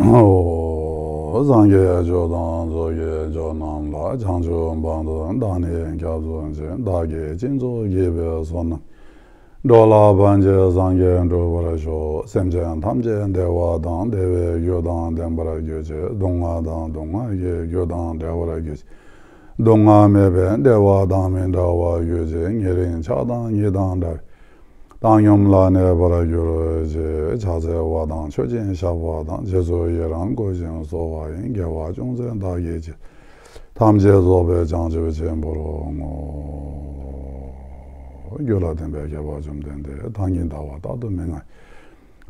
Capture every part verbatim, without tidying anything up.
ཨོ། སངས་རྒྱས་ཆོས་དང་ཚོགས་ཀྱི་མཆོག་རྣམས་ལ། བྱང་ཆུབ་བར་དུ་བདག་ནི་སྐྱབས་སུ་མཆི། བདག་གིས་སྦྱིན་སོགས་བགྱིས་པའི་བསོད་ནམས། འགྲོ་ལ་ཕན་ཕྱིར་སངས་རྒྱས་འགྲུབ་པར་ཤོག། སེམས་ཅན་ཐམས་ཅད་བདེ་བ་དང་བདེ་བའི་རྒྱུ་དང་ལྡན་པར་གྱུར་ཅིག། སྡུག་བསྔལ་དང་སྡུག་བསྔལ་གྱི་རྒྱུ་དང་བྲལ་བར་གྱུར་ཅིག། སྡུག་བསྔལ་མེད་པའི་བདེ་བ་དང་མི་འབྲལ་བར་གྱུར་ཅིག། ཉེ་རིང་ཆགས་སྡང་གཉིས་དང་བྲལ་བའི་བཏང་སྙོམས་ལ་གནས་པར་གྱུར་ཅིག། ཕྱག་འཚལ་བ་དང་མཆོད་ཅིང་བཤགས་པ་དང་། རྗེས་སུ་ཡི་རང་བསྐུལ་ཞིང་གསོལ་བ་ཡི། དགེ་བ་ཅུང་ཟད་བདག་གིས་བགྱིས། ཐམས་ཅད་རྫོགས་པའི་བྱང་ཆུབ་ཆེན་པོར་བསྔོ། རྒྱུད་ལ་ལྡན་པའི་མཁས་པ་བཅོམ་ལྡན་འདས། ཐང་གི་ཟླ་བ་རྟག་ཏུ་མི་མངའ།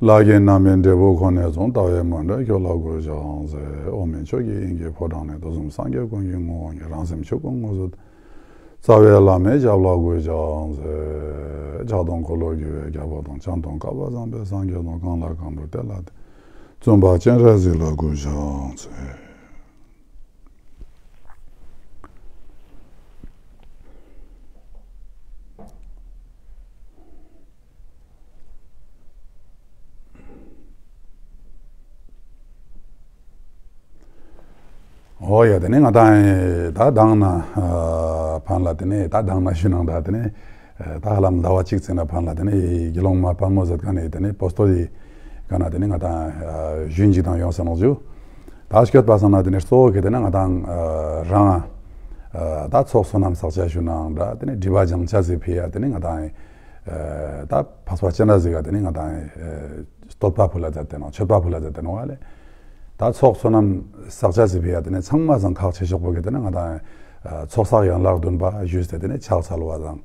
ལྷ་གི་རྣམ་སྨིན་འབྲས་བུ་ཁོ་ནས་བྱུང་། ལྟ་བའི་མཎྜལ་ཁྱོད་ལ་འབུལ་ཕྱག་འཚལ། འོག་མིན་ཆོས་ཀྱི་དབྱིངས་ཀྱི་ཕོ་བྲང་ནས། དུས་གསུམ་སངས་རྒྱས་ཀུན་གྱི་ངོ་བོ་ཉིད། རང་སེམས་ཆོས་སྐུ་དངོས་སུ། རྩ་བའི་བླ་མའི་ཞབས་ལ་གུས་ཕྱག་འཚལ། ཕྱག་དང་འཁོར་ལོས་སྒྱུར་བའི་རྒྱལ་པོ་དང་། སྤྱན་དང་བསྐལ་པ་བཟང་པོའི་སངས་རྒྱས་དང་། གང་ལ་གང་འགྲུབ་བསྟོད་ལ་བརྟེན། བཙུན་པ་སྤྱན་རས་གཟིགས་ལ་གུས་ཕྱག་འཚལ། འོ་ཡ། དེ་ནས་ང་དང་ད་མདང་ནེ་ཕན་ལ་དེ་ནས་ད་མདང་ནེ་ཞུ་ནང་ད་དེ་ནས་ད་ཧ་ལམ་ཟླ་བ་གཅིག་ཙམ་ནེ་ཕན་ལ་དེ་ནས་དགེ་སློང་མ་དཔལ་མོ་ཟེར་ཁན་ནི་དེ་ནས་པོ་སྟོ་དེ་ཀ་ནེ་དེ་ནས་ང་དང་ཞུན་ཅིག་དང་ཡོང་ས་ནོག་ཞུ། ད་སྐྱོད་པ་སང་ན་དེ་ནས་གཙོ་བོ་གི་དེ་ནས་ང་དང་རང་ད་ཚོགས་བསོད་ནམས་བསགས་ཅེས་ཞུ་ནང་འདྲ་དེ་ནས་སྒྲིབ་པ་སྦྱང་ཅེས་སི་ཕི་ཡ་དེ་ནས་ང་དང་ད་འཕགས་པ་སྤྱན་རས་གཟིགས་ཀ་དེ་ནས་ང་དང་བསྟོད་པ་ཕུལ་ལ་མཛད་དེ་ནོག། མཆོད་པ་ཕུལ་ལ་མཛད་དེ་ནོག་ཨ་ལེ། ད་ཚོགས་བསོད་ནམས་བསགས་ཅེས་སི་ཕི་ཡ་དེ་ནས་ཚང་མ་སང་ཁག་ཆེ་ཤོས་པོ་གི་དེ་ནས་ང་དང་ཚོགས་བསགས་ཡན་ལག་བདུན་པ་ཞུས་ཏེ་དེ་ནས་ཕྱག་འཚལ་བ་དང་།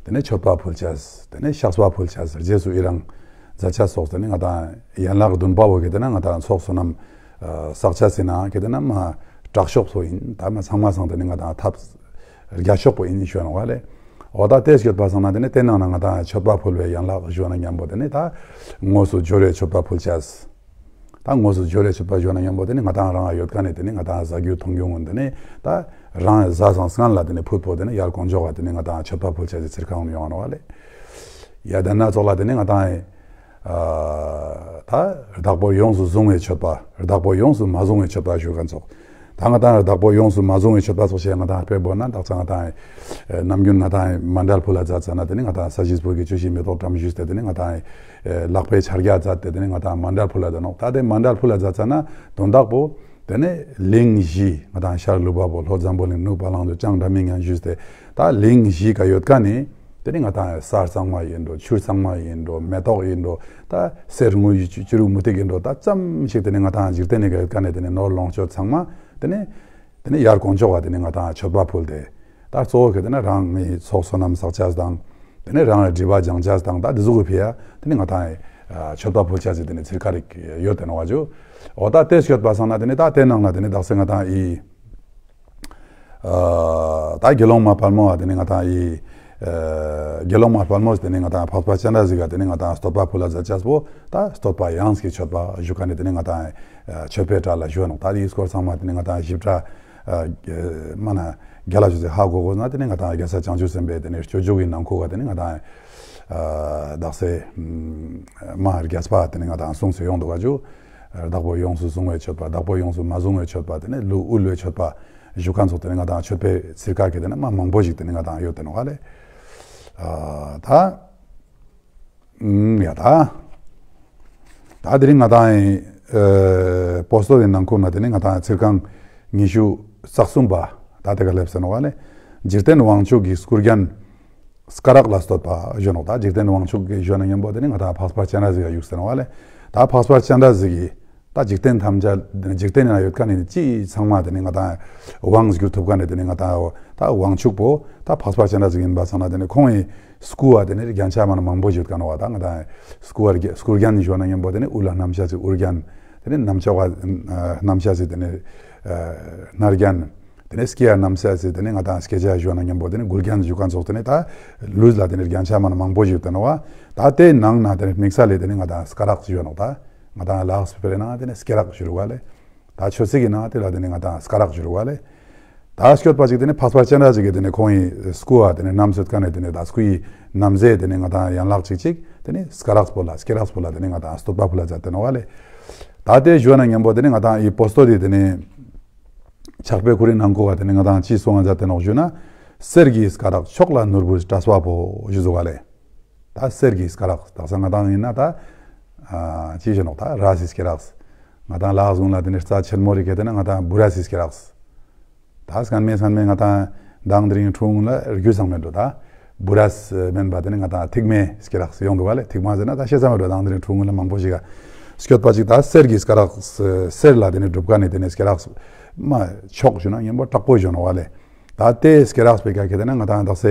དེ་ནས་མཆོད་པ་ཕུལ་ཅེས། དེ་ནས་བཤགས་པ་ཕུལ་ཅེས། རྗེས་སུ་ཡི་རང་མཛད་ཅེས་སོགས་དེ་ནས་ང་དང་ཡན་ལག་བདུན་པ་བོ་གི་དེ་ནས་ང་དང་ཚོགས་བསོད་ནམས་བསགས་ཅེས་སི་ནང་གི་དེ་ནས་མ་དྲག་ཤོས་པོ་ཡིན། ད་མ་ཚང་མ་སང་དེ་ནས་ང་དང་ཐབས་རྒྱ་ཤོས་པོ་ཡིན་ཞུ་ནོག་ཨ་ལེ། འོ་ད་དེ་སྐྱོད་པ་སང་ན་དེ་ནས་དེ་ནང་ན་ང་དང་མཆོད་པ་ཕུལ་བའི་ཡན་ལག་ཞུ་ན་མཉམ་པོ་དེ་ནས་ད་དངོས་སུ་སྦྱོར་བའི་མཆོད་པ་ཕུལ་ཅེས། ད་དངོས་སུ་སྦྱོར་བའི་མཆོད་པ་ཞུ་ན་མཉམ་པོ་དེ་ནས་ང་དང་རང་ཡོད་ཁན་ནི་དེ་ནས་ང་དང་ཟ་རྒྱུ་འཐུང་རྒྱུ་ངུན་དེ་ནས་ད་རང་ཟ་སང་སྔན་ལ་དེ་ནས་ཕུད་པོ་དེ་ནས་ཡར་དཀོན་མཆོག་ག་དེ་ནས་ང་དང་མཆོད་པ་ཕུལ་ཅེས་སི་ཚིར་ཁ་ཡོང་ནོག་ཨ་ལེ། ཡ་དེ་ན་ཙོགས་ལ་དེ་ནས་ང་དང་ད་བདག་པོས་ཡོངས་སུ་བཟུང་བའི་མཆོད་པ། བདག་པོས་ཡོངས་སུ་མ་བཟུང་བའི་མཆོད་པ་ཞུ་ཁན་ཙོགས། ད་ང་དང་བདག་པོས་ཡོངས་སུ་མ་བཟུང་བའི་མཆོད་པ་ཙོགས་ཤིག་ང་དང་དཔེ་བོ་ན་དག་ས་ང་དང་ནམ་རྒྱུན་ང་དང་མཎྜལ་ཕུལ་ལ་མཛད་ཙ་ན་དེ་ནས་ང་དང་ས་གཞི་སྤོས་ཀྱི་བཅུད་བཞི་མེ་ཏོག་བཀྲམ་ཞུས་ཏེ་དེ་ནས་ང་དང་ལག་པའི་ཕྱག་རྒྱ་མཛད་དེ་དེ་ནས་ང་དང་མཎྜལ་ཕུལ་ལ་མཛད་ནོག། ད་དེ་མཎྜལ་ཕུལ་ལ་མཛད་ཙ་ན་དོན་དག་པོ་དེ་ནས་གླིང་བཞི་ང་དང་ཤར་ལུས་འཕགས་པོ་ལྷོ་འཛམ་བུ་གླིང་ནུབ་བ་ལང་དུ་བྱང་སྒྲ་མི་སྙན་ཞུས་ཏེ་ད་གླིང་བཞི་ཀ་ཡོད་ཁན་ནི་དེ་ནས་ང་དང་ས་གཙང་མ་ཡིན་འགྲོ། ཆུ་གཙང་མ་ཡིན་འགྲོ། མེ་ཏོག་ཡིན་འགྲོ། ད་གསེར་དངུལ་གྱི་བྱུ་རུ་མུ་ཏིག་ཡིན་འགྲོ། ད་ཙམ་ཞིག་དེ་ནས་ང་དང་འཇིག་རྟེན་ནི་ཀ་ཡོད་ཁན་ནི་དེ་ནས་ནོར་ལོངས་སྤྱོད་ཚང་མ་དེ་ནས་དེ་ནས་ཡར་དཀོན་མཆོག་ག་དེ་ནས་ང་དང་མཆོད་པ་ཕུལ་ཏེ། ད་གཙོ་བོ་གི་དེ་ནས་རང་ངི་ཚོགས་བསོད་ནམས་བསགས་ཅེས་དང་། དེ་ནས་རང་ལ་སྒྲིབ་པ་སྦྱང་ཅེས་དང་ད་དེ་ཟུག་གི་ཕི་ཡ་དེ་ནས་ང་དང་མཆོད་པ་ཕུལ་ཅེས་སི་དེ་ནས་ཚིར་ཁ་རིག་ཡོད་དེ་ནོག་བ་ཇུ། འོ་ད་དེ་སྐྱོད་པ་སང་ན་དེ་ནས་ད་དེ་ནང་ན་དེ་ནས་དག་ས་ང་དང་ཨི་ད་དགེ་སློང་མ་དཔལ་མོ་བ་དེ་ནས་ང་དང་ཨི་དགེ་སློང་མ་དཔལ་མོ་དེ་ནས་ང་དང་འཕགས་པ་སྤྱན་རས་གཟིགས་ག་དེ་ནས་ང་དང་བསྟོད་པ་ཕུལ་ལ་མཛད་ཅེས་པོ་ད་བསྟོད་པ་དབྱངས་ཀྱི་མཆོད་པ་ཞུ་ཁན་ནི་དེ་ནས་ང་དང་མཆོད་པའི་གྲྭ་ལ་ཞུ་ནོག། ད་དེའི་སྐོར་ཚང་མ་དེ་ནས་ང་དང་ཞིབ་ཕྲ་མ་ན་རྒྱ་ལ་ཞུ་ཚེ་ཧ་གོ་གོ་ན་དེ་ནས་ང་དང་རྒྱལ་སྲས་བྱང་ཆུབ་སེམས་དཔའི་དེ་ནས་སྤྱོད་འཇུག་གི་ནང་ཁུལ་ག་དེ་ནས་ང་དང་དག་ས་མ་རྒྱས་པ་དེ་ནས་ང་དང་གསུངས་སེ་ཡོང་འདུག་ག་ཇུ། བདག་པོས་ཡོངས་སུ་བཟུང་བའི་མཆོད་པ། བདག་པོས་ཡོངས་སུ་མ་བཟུང་བའི་མཆོད་པ། དེ་ནས་ལུས་དབུལ་བའི་མཆོད་པ་ཞུ་ཁན་ཙོགས་དེ་ནས་ང་དང་མཆོད་པའི་ཚིར་ཁ་གི་དེ་ནས་མ་མང་པོ་ཞིག་དེ་ནས་ང་དང་ཡོད་དེ་ནོག་ཨ་ལེ། ད་ཨུམ་ཡ་ད། ད་དེ་རིང་ང་དང་ཨེ་པོ་སྟོ་དེ་ནང་ཁུལ་ན་དེ་ནས་ང་དང་ཚིར་ཁང་ཉི་ཤུ་རྩ་གསུམ་པ་ད་དེ་ཀ་སླེབས་སེ་ནོག་ཨ་ལེ། འཇིག་རྟེན་དབང་ཕྱུག་གི་སྐུ་རྒྱན་སྐ་རགས་ལ་བསྟོད་པ་ཞུ་ནོག། ད་འཇིག་རྟེན་དབང་ཕྱུག་གི་ཞུ་ན་མཉམ་པོ་དེ་ནས་ང་དང་འཕགས་པ་སྤྱན་རས་གཟིགས་ཡ་བཞུགས་སེ་ནོག་ཨ་ལེ། ད་འཕགས་པ་སྤྱན་རས་གཟིགས་ཀྱི་ད་འཇིག་རྟེན་ཐམས་ཅད་འཇིག་རྟེན་ན་ཡོད་ཁན་ནི་ཅི་ཚང་མ་དེ་ནས་ང་དང་དབང་བསྒྱུར་ཐུབ་ཁན་ནི་དེ་ནས་ང་དང་ད་དབང་ཕྱུག་པོ་ད་འཕགས་པ་སྤྱན་རས་གཟིགས་ཡིན་པ་སང་ན་དེ་ནས་ཁོང་ངི་སྐུ་བ་དེ་ནས་རྒྱན་ཆ་མ་ན་མང་པོ་ཞིག་ཡོད་ཁན་བ། ད་ང་དང་སྐུ་བ་སྐུ་རྒྱན་ཞུ་ན་མཉམ་པོ་དེ་ནས་དབུ་ལ་བསྣམས་ཤེས་སི་དབུ་རྒྱན། དེ་ནས་རྣམ་ཅོག་ག་བསྣམས་ཤེས་སི་དེ་ནས་སྣ་རྒྱན། དེ་ནས་སྐེ་ཡ་བསྣམས་ཤེས་སི་དེ་ནས་ང་དང་སྐེ་ཆ་ཞུ་ན་མཉམ་པོ་དེ་ནས་མགུལ་རྒྱན་ཞུ་ཁན་ཙོགས་དེ་ནས་ད་ལུས་ལ་དེ་ནས་རྒྱན་ཆ་མ་ན་མང་པོ་ཞིག་ཡོད་དེ་ནོག་བ། ད་དེ་ནང་ན་དེ་ནས་དམིགས་བསལ་ལས་དེ་ནས་ང་དང་སྐ་རགས་ཞུ་ནོག། ད་ང་དང་ལགས་སི་ཕེ་རེ་ན་དེ་ནས་སྐེ་རགས་ཞུ་རུ་བ་ལེ། ད་ཆོས་སྲིད་ཀྱི་ནང་དེ་ལ་དེ་ནས་ང་དང་སྐ་རགས་ཞུ་རུ་བ་ལེ། ད་སྐྱོད་པ་ཅིག་དེ་ནས་འཕགས་པ་སྤྱན་རས་གཟིགས་ཀྱི་དེ་ནས་ཁོང་ངི་སྐུ་བ་དེ་ནས་བསྣམས་སེ་ཡོད་ཁན་ནི་དེ་ནས་ད་སྐུ་ཡི་བསྣམས་ཟས་དེ་ནས་ང་དང་ཡན་ལག་ཅིག་ཅིག་དེ་ནས་སྐ་རགས་པོ་ལ་སྐེ་རགས་པོ་ལ་དེ་ནས་ང་དང་བསྟོད་པ་ཕུལ་ལ་མཛད་དེ་ནོག་བ་ལེ། ད་དེ་ཞུ་ན་མཉམ་པོ་དེ་ནི་ང་དང་ཨི་པོ་སྟོ་དེ་དེ་ནི་ཕྱག་དཔེ་ཁོ་རའི་ནང་ཁོ་ག་དེ་ནི་ང་དང་ཅི་གསུང་ང་མཛད་དེ་ནོག་ཞུ་ན། གསེར་གྱི་སྐ་རགས་མཆོག་ལ་ནོར་བུའི་སྲེག་པ་པོ་ཞུ་ཟུག་ག་ལེ། ད་གསེར་གྱི་སྐ་རགས་དག་ས་ང་དང་ཡིན་ན་ད་ཨ་ཅི་ཞུ་ནོག་ད་རས་སི་སྐེ་རགས། ང་དང་ལ་དྭགས་གུན་ལ་དེ་ནི་རྩ་ཆེན་མོ་རིག་གེ་དེ་ན་ང་དང་བུ་རས་སི་སྐེ་རགས། ད་སྔན་མེ་སྔན་མེ་ང་དང་མདང་དེ་རིང་ཕྲུ་གུ་ལ་རྒྱུས་ཚང་མེད་འགྲོ་ད། བུ་རས་མེན་པ་དེ་ནི་ང་དང་ཐིག་མེ་སྐེ་རགས་ཡོང་འདུག་ག་ལེ། ཐིག་མ་ཟེར་ན་ད་ཤེས་ཚང་མེད་འགྲོ། མདང་དེ་རིང་ཕྲུ་གུ་ལ་མང་པོ་ཞིག་ག་སྐྱོད་པ་ཅིག་ད་གསེར་གྱི་སྐ་རགས། གསེར་ལ་དེ་ནི་གྲུབ་ཀ་ནི་དེ་ནི་སྐེ་རགས་མ་མཆོག་ཞུ་ན་སྙན་པོ་དྲག་པོ་ཞུ་ནོག་ག་ལེ། ད་དེ་སྐེ་རགས་པེ་ཀ་ཁེ་དེ་ན་ང་དང་དག་ས་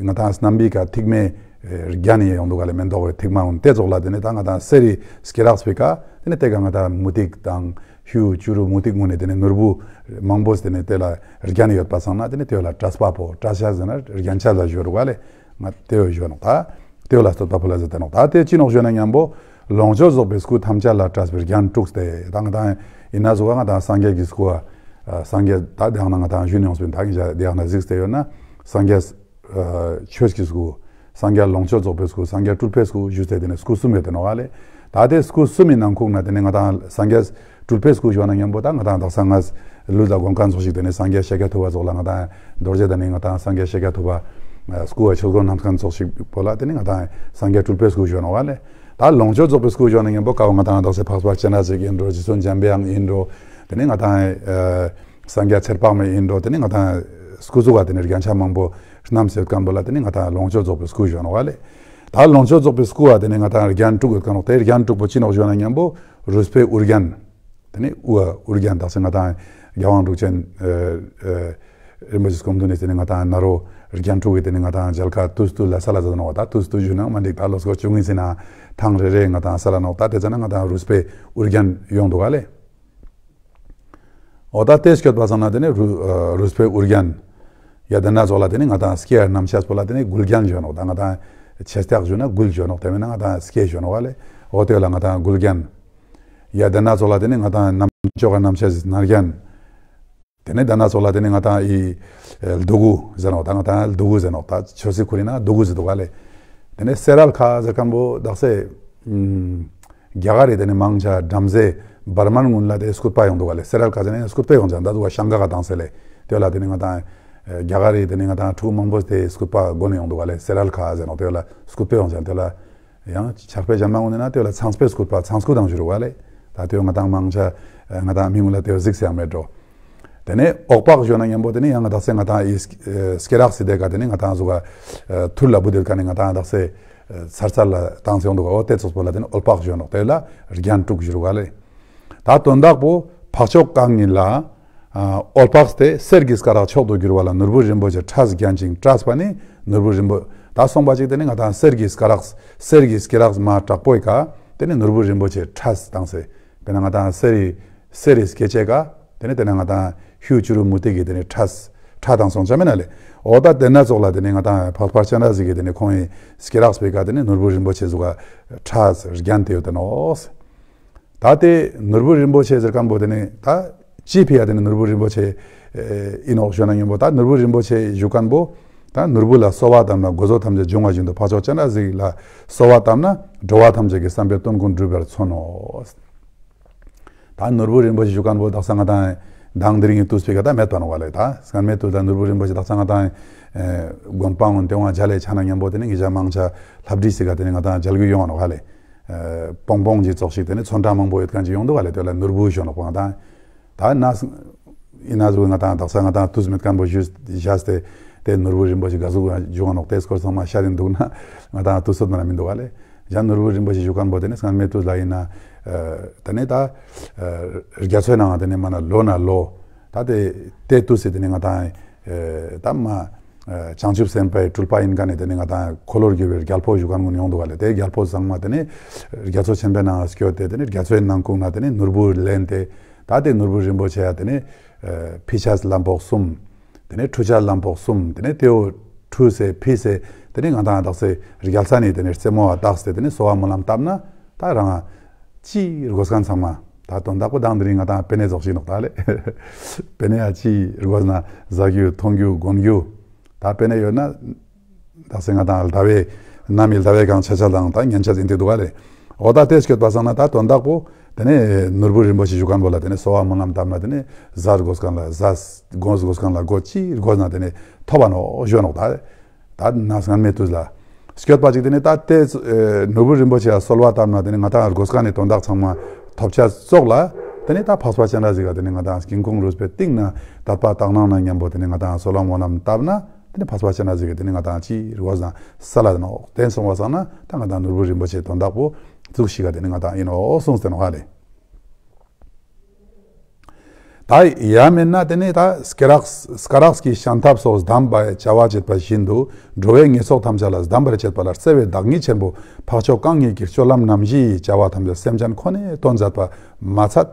ང་དང་སྣམ་བུའི་ཀ་ཐིག་མེ་རྒྱན་ཡོང་འདུག་ག་ལེ། མེན་ཏོག་གི་ཐིག་མ་འོན་དེ་ཙོགས་ལ་དེ་ནི་ད་ང་དང་གསེར་རི་སྐེ་རགས་པེ་ཀ་དེ་ནི་དེ་ཀ་ང་དང་མུ་ཏིག་དང་། ཧུ་ཅུ་རུ་མུ་ཏིག་ངོ་ནས་དེ་ནི་ནོར་བུ་མང་པོ་དེ་ནི་དེ་ལ་རྒྱན་ཡོད་པ་སང་ན་དེ་ནི་དེ་ལ་སྲེག་པ་པོ། སྲེག་ཤ་ཟེར་ན་རྒྱན་ཆ་ལ་ཞུ་རུ་ག་ལེ། ང་དེ་ཞུ་ནོག་ད་དེ་ལ་བསྟོད་པ་ཕུལ་ལ་ཟེར་ཏེ་ནོག་ད་དེ་ཅི་ནོག་ཞུ་ན་མཉམ་པོ་ལོངས་སྤྱོད་རྫོགས་པའི་སྐུ་ཐམས་ཅད་ལ་སྲེག་པའི་རྒྱན་དྲུག་སྟེ། ད་ང་དང་ཡིན་ན་ཟུག་ག་ང་དང་སངས་རྒྱས་ཀྱི་སྐུ་བ། སངས་རྒྱས་ད་དེ་ཡང་ན་ང་དང་ཞུ་ནི་ཡོངས་པིན། ད་ང་དང་དེ་ཡང་ན་གཟིགས་ཏེ་ཡོད་ན་སངས་རྒྱས་ཆོས་ཀྱི་སྐུ། སངས་རྒྱས་ལོངས་སྤྱོད་རྫོགས་པའི་སྐུ། སངས་རྒྱས་སྤྲུལ་པའི་སྐུ་ཞུས་ཏེ་དེ་ནི་སྐུ་གསུམ་ཡོད་དེ་ནོག་ག་ལེ། ད་དེ་སྐུ་གསུམ་མི་ནང་ཁུག་ན་དེ་ནི་ང་དང་སངས་རྒྱས་སྤྲུལ་པའི་སྐུ་ཞུ་ན་མཉམ་པོ་ད་ང་དང་དག་ས་ང་ལུས་ལ་གོན་མཁན་ཚོགས་ཤིག་དེ་ནི་སངས་རྒྱས་ཤཱཀྱ་ཐུབ་པ་ཙོགས་ལ་ང་དང་རྡོ་རྗེ་གདན་ནི་ང་དང་སངས་རྒྱས་ཤཱཀྱ་ཐུབ་པ་སྐུ་བ་ཆོས་གོན་མཁན་ཚོགས་ཤིག་པོ་ལ་དེ་ནི་ང་དང་སངས་རྒྱས་སྤྲུལ་པའི་སྐུ་ཞུ་ནོག་ག་ལེ། ད་ལོངས་སྤྱོད་རྫོགས་པའི་སྐུ་ཞུ་ན་མཉམ་པོ་ཀ་བོ་ང་དང་དག་ས་འཕགས་པ་སྤྱན་རས་གཟིགས་ཡིན་འགྲོ། རྗེ་བཙུན་འཇམ་པའི་དབྱངས་ཡིན་འགྲོ། དེ་ནི་ང་དང་སངས་རྒྱས་ཚེ་དཔག་མེད་ཡིན་འགྲོ། དེ་ནི་ང་དང་སྐུ་གཟུགས་ཀ་དེ་ནི་རྒྱན་ཆ་མང་པོ་བསྣམས་ཡོད་མཁན་པོ་ལ་དེ་ནི་ང་དང་ལོངས་སྤྱོད་རྫོགས་པའི་སྐུ་ཞུ་ནོག་ག་ལེ། ད་ལོངས་སྤྱོད་རྫོགས་པའི་སྐུ་བ་དེ་ནི་ང་དང་རྒྱན་དྲུག་ཡོད་མཁན་ནོག་དེ་རྒྱན་དྲུག་པོ་ཅི་ནོག་ཞུ་ན་མཉམ་པོ་རུས་པའི་དབུ་རྒྱན། དེ་ནི་དབུ་དབུ་རྒྱན་དག་ས་ང་དང་རྒྱལ་དབང་འབྲུག་ཆེན་རིན་པོ་ཆེ་སྐུ་མདུན་ནས་དེ་ནི་ང་དང་ན་རོ་རྒྱན་དྲུག་གི་དེ་ནི་ང་དང་མཇལ་ཁ་དུས་དུས་ལ་སལ་ལ་ཟེར་ནོག་ད་དུས་དུས་ཞུ་ན་མ་འགྲིག་ད་ལོ་སྐོར་བཅུ་གཉིས་ཟིན་ན་ཐེངས་རེ་རེ་ང་དང་སལ་ལ་ནོག་ད་དེ་ཙ་ན་ང་དང་རུས་པའི་དབུ་རྒྱན་ཡོང་འདུག་ག་ལེ། འོ་ད་དེ་སྐྱོད་པ་སང་ན་དེ་ནི་རུ་རུས་པའི་དབུ་རྒྱན། ཡ་དེ་ན་ཙོགས་ལ་དེ་ནི་ང་དང་སྐེ་ཡ་རྣམ་ཤེས་པོ་ལ་དེ་ནི་མགུལ་རྒྱན་ཞུ་ནོག་ད་ང་དང་ཆེ་སྟག་ཞུ་ན་མགུལ་ཞུ་ནོག་དེ་མེན་ན་ང་དང་སྐེ་ཞུ་ནོག་ག་ལེ། འོ་དེ་ལ་ང་དང་མགུལ་རྒྱན། ཡ་དེ་ན་ཙོགས་ལ་དེ་ནི་ང་དང་རྣམ་ཅོག་ག་རྣམ་ཤེས་སྣ་རྒྱན། དེ་ནི་དེ་ན་ཙོགས་ལ་དེ་ནི་ང་དང་ཨི་ལྡུ་གུ་ཟེར་ནོག་ད་ང་དང་ལྡུ་གུ་ཟེར་ནོག་ད་ཆོས་སི་ཁུ་རི་ན་ལྡུ་གུ་ཟེར་འདུག་ག་ལེ། དེ་ནི་སེ་རལ་ཁ་ཟེར་མཁན་པོ་དག་ས་རྒྱ་གར་རི་དེ་ནི་མང་ཆེ་བྲམ་ཟེ་བར་མན་གུན་ལ་དེ་སྐུད་པ་ཡོང་འདུག་ག་ལེ། སེ་རལ་ཁ་ཟེར་ན་སྐུད་པ་ཡོང་ཅན་ད་འདུག་ག་ཤང་ཀ་ག་དང་སེ་ལེ། དེ་ལ་དེ་ནི་ང་དང་རྒྱ་གར་རི་དེ་ནི་ང་དང་ཕྲུ་གུ་མང་པོ་དེ་སྐུད་པ་གོན་ཡོང་འདུག་ག་ལེ། སེ་རལ་ཁ་ཟེར་ནོག་དེ་ལ་སྐུད་པ་ཡོང་ཅན་དེ་ལ། ཡང་ཕྱག་དཔེ་གཞན་མ་གུན་ནི་ན་དེ་ལ་ཚངས་པའི་སྐུད་པ་ཚངས་སྐུད་དང་ཞུ་རུ་བ་ལེ། ད་དེ་ང་དང་མང་ཆེ་ང་དང་མི་གུན་ལ་དེ་གཟིགས་ཡང་མེད་འགྲོ། དེ་ནས་འོག་པག་ཞུ་ན་མཉམ་པོ་དེ་ནི་ཡང་དག་ས་ང་དང་ཨི་སྐེ་རགས་སི་དེ་ཀ་དེ་ནི་ང་དང་ཟུག་ག་ཐུར་ལ་བུད་དེ་ཀ་ནི་ང་དང་དག་ས་ཚར་ཚར་ལ་དང་སེ་ཡོང་འདུག་ག་འོ་དེ་ཙོགས་པོ་ལ་དེ་ནི་འོལ་པག་ཞུ་ནོག་དེ་ལ་རྒྱན་དྲུག་ཞུ་རུ་བ་ལེ། ད་དོན་དག་པོ་འཕགས་མཆོག་གང་ཉིད་ལ། ཨ་འོལ་པགས་ཏེ་གསེར་གྱི་སྐ་རགས་མཆོག་ཏུ་གྱུར་པ་ལ་ནོར་བུ་རིན་པོ་ཆེ་ཕྲ་རྒྱན་ཅིང་སྲེག་པ་ནི་ནོར་བུ་རིན་པོ། ད་སོང་པ་ཅིག་དེ་ནི་ང་དང་གསེར་གྱི་སྐ་རགས་གསེར་གྱི་སྐེ་རགས་མ་དྲག་པོའི་ཀ་དེ་ནི་ནོར་བུ་རིན་པོ་ཆེ་ཕྲ་དང་སེ། དཔེར་ན་ང་དང་གསེར་རི་གསེར་རི་སྐེ་ཅེ་ཀ་དེ་ནི་དེ་ནི་ང་དང་ཧུ་ཅུ་རུ་མུ་ཏིག་གི་དེ་ནི་ཕྲ་ཕྲ་དང་སོང་ཆ་མེད་ན་ལེ། འོ་ད་དེ་ན་ཙོགས་ལ་དེ་ནི་ང་དང་འཕགས་པ་སྤྱན་རས་གཟིགས་ཀྱི་དེ་ནི་ཁོང་གི་སྐེ་རགས་པེ་ཀ་དེ་ནི་ནོར་བུ་རིན་པོ་ཆེ་ཟུག་ག་ཕྲ་རྒྱན་དེ་ཡོད་དེ་ནོག་ད་དེ་ནོར་བུ་རིན་པོ་ཆེ་ཟེར་མཁན་པོ་དེ་ནི་ད་ཅི་ཕི་ཡ་དེ་ནི་ནོར་བུ་རིན་པོ་ཆེ་ཨིན་ནོག་ཞུ་ན་མཉམ་པོ་ད་ནོར་བུ་རིན་པོ་ཆེ་ཞུ་མཁན་པོ་ད་ནོར་བུ་ལ་གསོལ་བ་བཏབ་ན་དགོས་པ་ཐམས་ཅད་འབྱུང་བ་བཞིན་དུ་འཕགས་མཆོག་སྤྱན་རས་གཟིགས་ལ་གསོལ་བ་བཏབ་ན་འགྲོ་བ་ཐམས་ཅད་ཀྱི་བསམ་པའི་དོན་ཀུན་འགྲུབ་པར་མཚོན་ནོ། ད་ནོར་བུ་རིན་པོ་ཆེ་ཞུ་མཁན་པོ་དག་ས་ང་དང་མདང་དེ་རིང་གི་དུས་པེ་ཀ་ད་མེད་པ་ནོག་ལེ། ད་སྔན་མེ་དུས་ད་ནོར་བུ་རིན་པོ་ཆེ་དག་ས་ང་དང་དགོན་པ་འོན་ཏེ་ཝང་མཇལ་ལེ་ཆ་ན་མཉམ་པོ་དེ་ནི་ངེད་ཅག་མང་ཆེ་ལྷ་བྲིས་སི་ཀ་དེ་ནི་ང་དང་མཇལ་རྒྱུ་ཡོང་བ་ནོག་ཧ་ལེ། པོང་པོང་གི་ཙོགས་ཤིག་དེ་ནི་ཚོན་ཁྲ་མང་པོ་ཡོད་མཁན་ཅིག་ཡོང་འདུག་ག་ལེ། དེ་ལ་ནོར་བུ་ཞུ་ནོག་པ་ང་དང་། ད་ན་ཡིན་ན་ཟུག་ང་དང་དག་ས་ང་དང་དུས་མེད་མཁན་པོ་ཞུས་བཞག་སྟེ་དེ་ནོར་བུ་རིན་པོ་ཆེ་ག་ཟུག་འབྱུང་བ་ནོག་དེ་སྐོར་ཚང་མ་ཤད་དེ་འདུག་ན་ང་དང་དུས་ཚོད་མ་ན་མི་འདུག་ག་ལེ། ཡང་ནོར་བུ་རིན་པོ་ཆེ་ཞུ་མཁན་པོ་དེ་ནི་སྔན་མེ་དུས་ལ་ཡིན་ན་དེ་ནི་ད་རྒྱ་མཚོའི་ནང་དེ་ནི་མ་ན་ལོ་ན་ལོ་ད་དེ་དེ་དུས་སི་དེ་ནི་ང་དང་ད་མ་བྱང་ཆུབ་སེམས་དཔའི་སྤྲུལ་པ་ཡིན་མཁན་ནི་དེ་ནི་ང་དང་འཁོར་ལོ་བསྒྱུར་བའི་རྒྱལ་པོ་ཞུ་མཁན་ཀུན་ཡོང་འདུག་ག་ལེ། དེ་རྒྱལ་པོ་ཚང་མ་དེ་ནི་རྒྱ་མཚོ་ཆེན་པོའི་ནང་སྐྱོད་དེ་དེ་ནི་རྒྱ་མཚོའི་ནང་ཁུག་ན་དེ་ནི་ནོར་བུ་ལེན་ཏེ་ད་དེ་ནོར་བུ་རིན་པོ་ཆེ་ཡ་དེ་ནི་ཕི་ཆས་ལམ་པོག་གསུམ། དེ་ནི་ཁྲུ་ཆས་ལམ་པོག་གསུམ། དེ་ནི་དེའོ་ཁྲུས་སེ་ཕི་སེ་དེ་ནི་ང་དང་དག་ས་རྒྱལ་ས་ནི་དེ་ནི་རྩེ་མོ་བ་བཏགས་ཏེ་དེ་ནི་གསོལ་བ་སྨོན་ལམ་བཏབ་ན་ད་རང་ཅི་དགོས་མཁན་ཚང་མ་ད་དོན་དག་པོ་མདང་དེ་རིང་ང་དང་པེ་ནེ་ཙོགས་ཤིག་ནོག་ད་ལེ། པེ་ནེ་ཡ་ཅི་དགོས་ན་ཟ་རྒྱུ་འཐུང་རྒྱུ་གོན་རྒྱུ་ད་པེ་ནེ་ཡོད་ན་དག་ས་ང་དང་ཟླ་བའི་ནམ་ཡི་ཟླ་བའི་གང་ཆ་ཆ་དང་ད་ཉན་ཆ་ཟིན་ཏེ་འདུག་ག་ལེ། འོ་ད་དེ་སྐྱོད་པ་སང་ན་ད་དོན་དག་པོ་དེ་ནས་ནོར་བུ་རིན་པོ་ཆེ་ཞུ་མཁན་པོ་ལ་དེ་ནས་གསོལ་བ་སྨོན་ལམ་བཏབ་ན་དེ་ནས་ཟས་དགོས་མཁན་ལ་ཟས་དགོས་དགོས་མཁན་ལ་སྒོ་ཅི་དགོས་ན་དེ་ནས་ཐོབ་པ་ནོག་ཞུ་ནོག་ད། ད་ན་སྔན་མའི་དུས་ལ་སྐྱོད་པ་ཅིག་དེ་ནས་ད་དེ་ནོར་བུ་རིན་པོ་ཆེ་ལ་གསོལ་བ་བཏབ་ན་དེ་ནས་ང་ཏང་དགོས་མཁན་ནི་དོན་དག་ཚང་མ་ཐོབ་ཆ་ཙོགས་ལ་དེ་ནས་ད་འཕགས་པ་སྤྱན་རས་གཟིགས་ལ་དེ་ནས་ང་ཏང་ཀིང་ཀོང་རུས་པའི་གཏིང་ན་དད་པ་དག་སྣང་ན་མཉམ་པོ་དེ་ནས་ང་ཏང་གསོལ་བ་སྨོན་ལམ་བཏབ་ན་དེ་ནས་འཕགས་པ་སྤྱན་རས་གཟིགས་ཀྱིས་དེ་ནས་ང་ཏང་ཅི་རུ་བ་ཟང་ས་ལ་ནོག་དེ་སོང་བ་སང་ན་ད་ང་ཏང་ནོར་བུ་རིན་པོ་ཆེ་དོན་དག་པོ་ཚུགས་ཤིག་ག་དེ་ནས་ང་ཏང་ཡིན་ནོག་གསུངས་ཏེ་ནོག་ཧ་ལེ། ད་ཡང་མིན་ན་དེ་ནས་ད་སྐེ་རགས་སྐེ་རགས་ཀྱི་ཤམ་ཐབས་སོགས་བསྡམས་པའི་བྱ་བ་བྱེད་པ་བཞིན་དུ་འགྲོ་བའི་ཉེས་ཚོགས་ཐམས་ཅད་ལ་སྡམ་པར་བྱེད་པ་ལ་བརྩེ་བའི་བདག་ཉིད་ཆེན་པོ་འཕགས་མཆོག་གང་ཉིད་ཀྱི་སྤྱོད་ལམ་རྣམ་བཞིའི་བྱ་བ་ཐམས་ཅད་སེམས་ཅན་ཁོ་ནའི་དོན་མཛད་པ་མ་ཚད།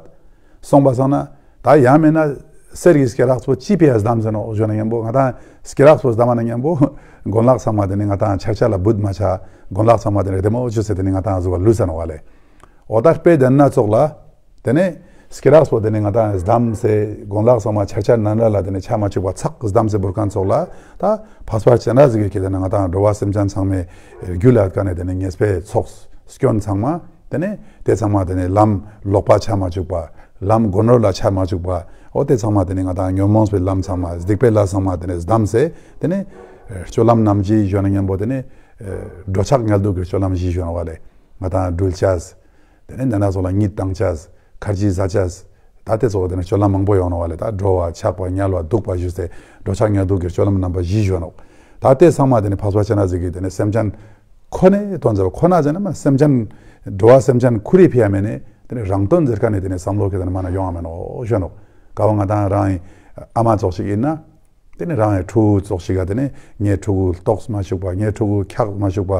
སོང་བ་སང་ན་ད་ཡང་མིན་ན་གསེར་གྱི་སྐེ་རགས་པོ་ཅི་ཕི་ཡ་སྡམས་ཟེར་ནོག་ཞུ་ན་མཉམ་པོ་ང་ཏང་སྐེ་རགས་པོ་སྡམས་ན་མཉམ་པོ་གོན་ལག་ཚང་མ་དེ་ནས་ང་ཏང་ཆར་ཆ་ལ་བུད་མ་ཆ། གོན་ལག་ཚང་མ་དེ་ནས་བདེ་མོ་བཅོས་ཏེ་དེ་ནས་ང་ཏང་ཟུག་ལུས་ས་ནོག་ལེ། འོ་ད་དཔེ་དེ་ན་ཙོགས་ལ། དེ་ནས་སྐེ་རགས་པོ་དེ་ནས་ང་ཏང་སྡམས་སེ་གོན་ལག་ཚང་མ་ཆར་ཆ་ནན་ལ་ལ་དེ་ནས་ཆ་མ་བཅུག་པ་ཚག་སྡམས་སེ་བོར་མཁན་ཙོགས་ལ། ད་འཕགས་པ་སྤྱན་རས་གཟིགས་ཀྱིས་དེ་ནས་ང་ཏང་འགྲོ་བ་སེམས་ཅན་ཚང་མའི་རྒྱུད་ལ་ཀ་ནས་དེ་ནས་ཉེས་པའི་ཚོགས་སྐྱོན་ཚང་མ་དེ་ནས་དེ་ཚང་མ་དེ་ནས་ལམ་ལོག་པ་ཆ་མ་བཅུག་པ། ལམ་གོ་ནོར་ལ་ཆ་མ་བཅུག་པ། འོ་དེ་ཚང་མ་དེ་ནས་ང་ཏང་ཉོན་མོངས་པའི་ལམ་ཚང་མ་སྡིག་པའི་ལས་ཚང་མ་དེ་ནས་སྡམས་སེ་དེ་ནས་སྤྱོད་ལམ་རྣམ་བཞི་ཞུ་ན་མཉམ་པོ་དེ་ནས་འགྲོ་འཆག་ཉལ་འདུག་གི་སྤྱོད་ལམ་བཞི་ཞུ་ནོག་ལེ། ང་ཏང་འགྲུལ་ཆས། དེ་ནས་འདི་ན་ཚོགས་ལ་གཉིད་བཏང་ཆས། ཁར་ཇི་ཟ་ཆས། ད་དེ་ཚོགས་དེ་ནས་སྤྱོད་ལམ་མང་པོ་ཡོང་ནོག་ལེ། ད་འགྲོ་བ་འཆག་པ་ཉལ་བ་འདུག་པ་ཞུས་ཏེ་འགྲོ་འཆག་ཉལ་འདུག་གི་སྤྱོད་ལམ་རྣམ་པ་བཞི་ཞུ་ནོག་ད་དེ་ཚང་མ་དེ་ནས་འཕགས་པ་སྤྱན་རས་གཟིགས་ཀྱིས་དེ་ནས་སེམས་ཅན་ཁོ་ནའི་དོན་མཛད་པ་ཁོ་ན་ཟེར་ན་མ་སེམས་ཅན་འགྲོ་བ་སེམས་ཅན་ཁོ་རའི་ཕི་ཡ་མེད་ནས་དེ་ནས་རང་དོན་ཟེར་མཁན་ནི་དེ་ནས་བསམ་བློ་གི་དེ་ནས་མ་ན་ཡོང་བ་མེད་ནོག་ཞུ་ནོག་ག་བ་ང་ཏང་རང་ཨ་མ་ཙོགས་ཤིག་ཡིན་ན། དེ་ནས་རང་ཡང་ཕྲུ་གུ་ཙོགས་ཤིག་ག་དེ་ནས་ངའི་ཕྲུ་གུ་ལྟོགས་མ་བཅུག་པ་ངའི་ཕྲུ་གུ་འཁྱག་མ་བཅུག་པ་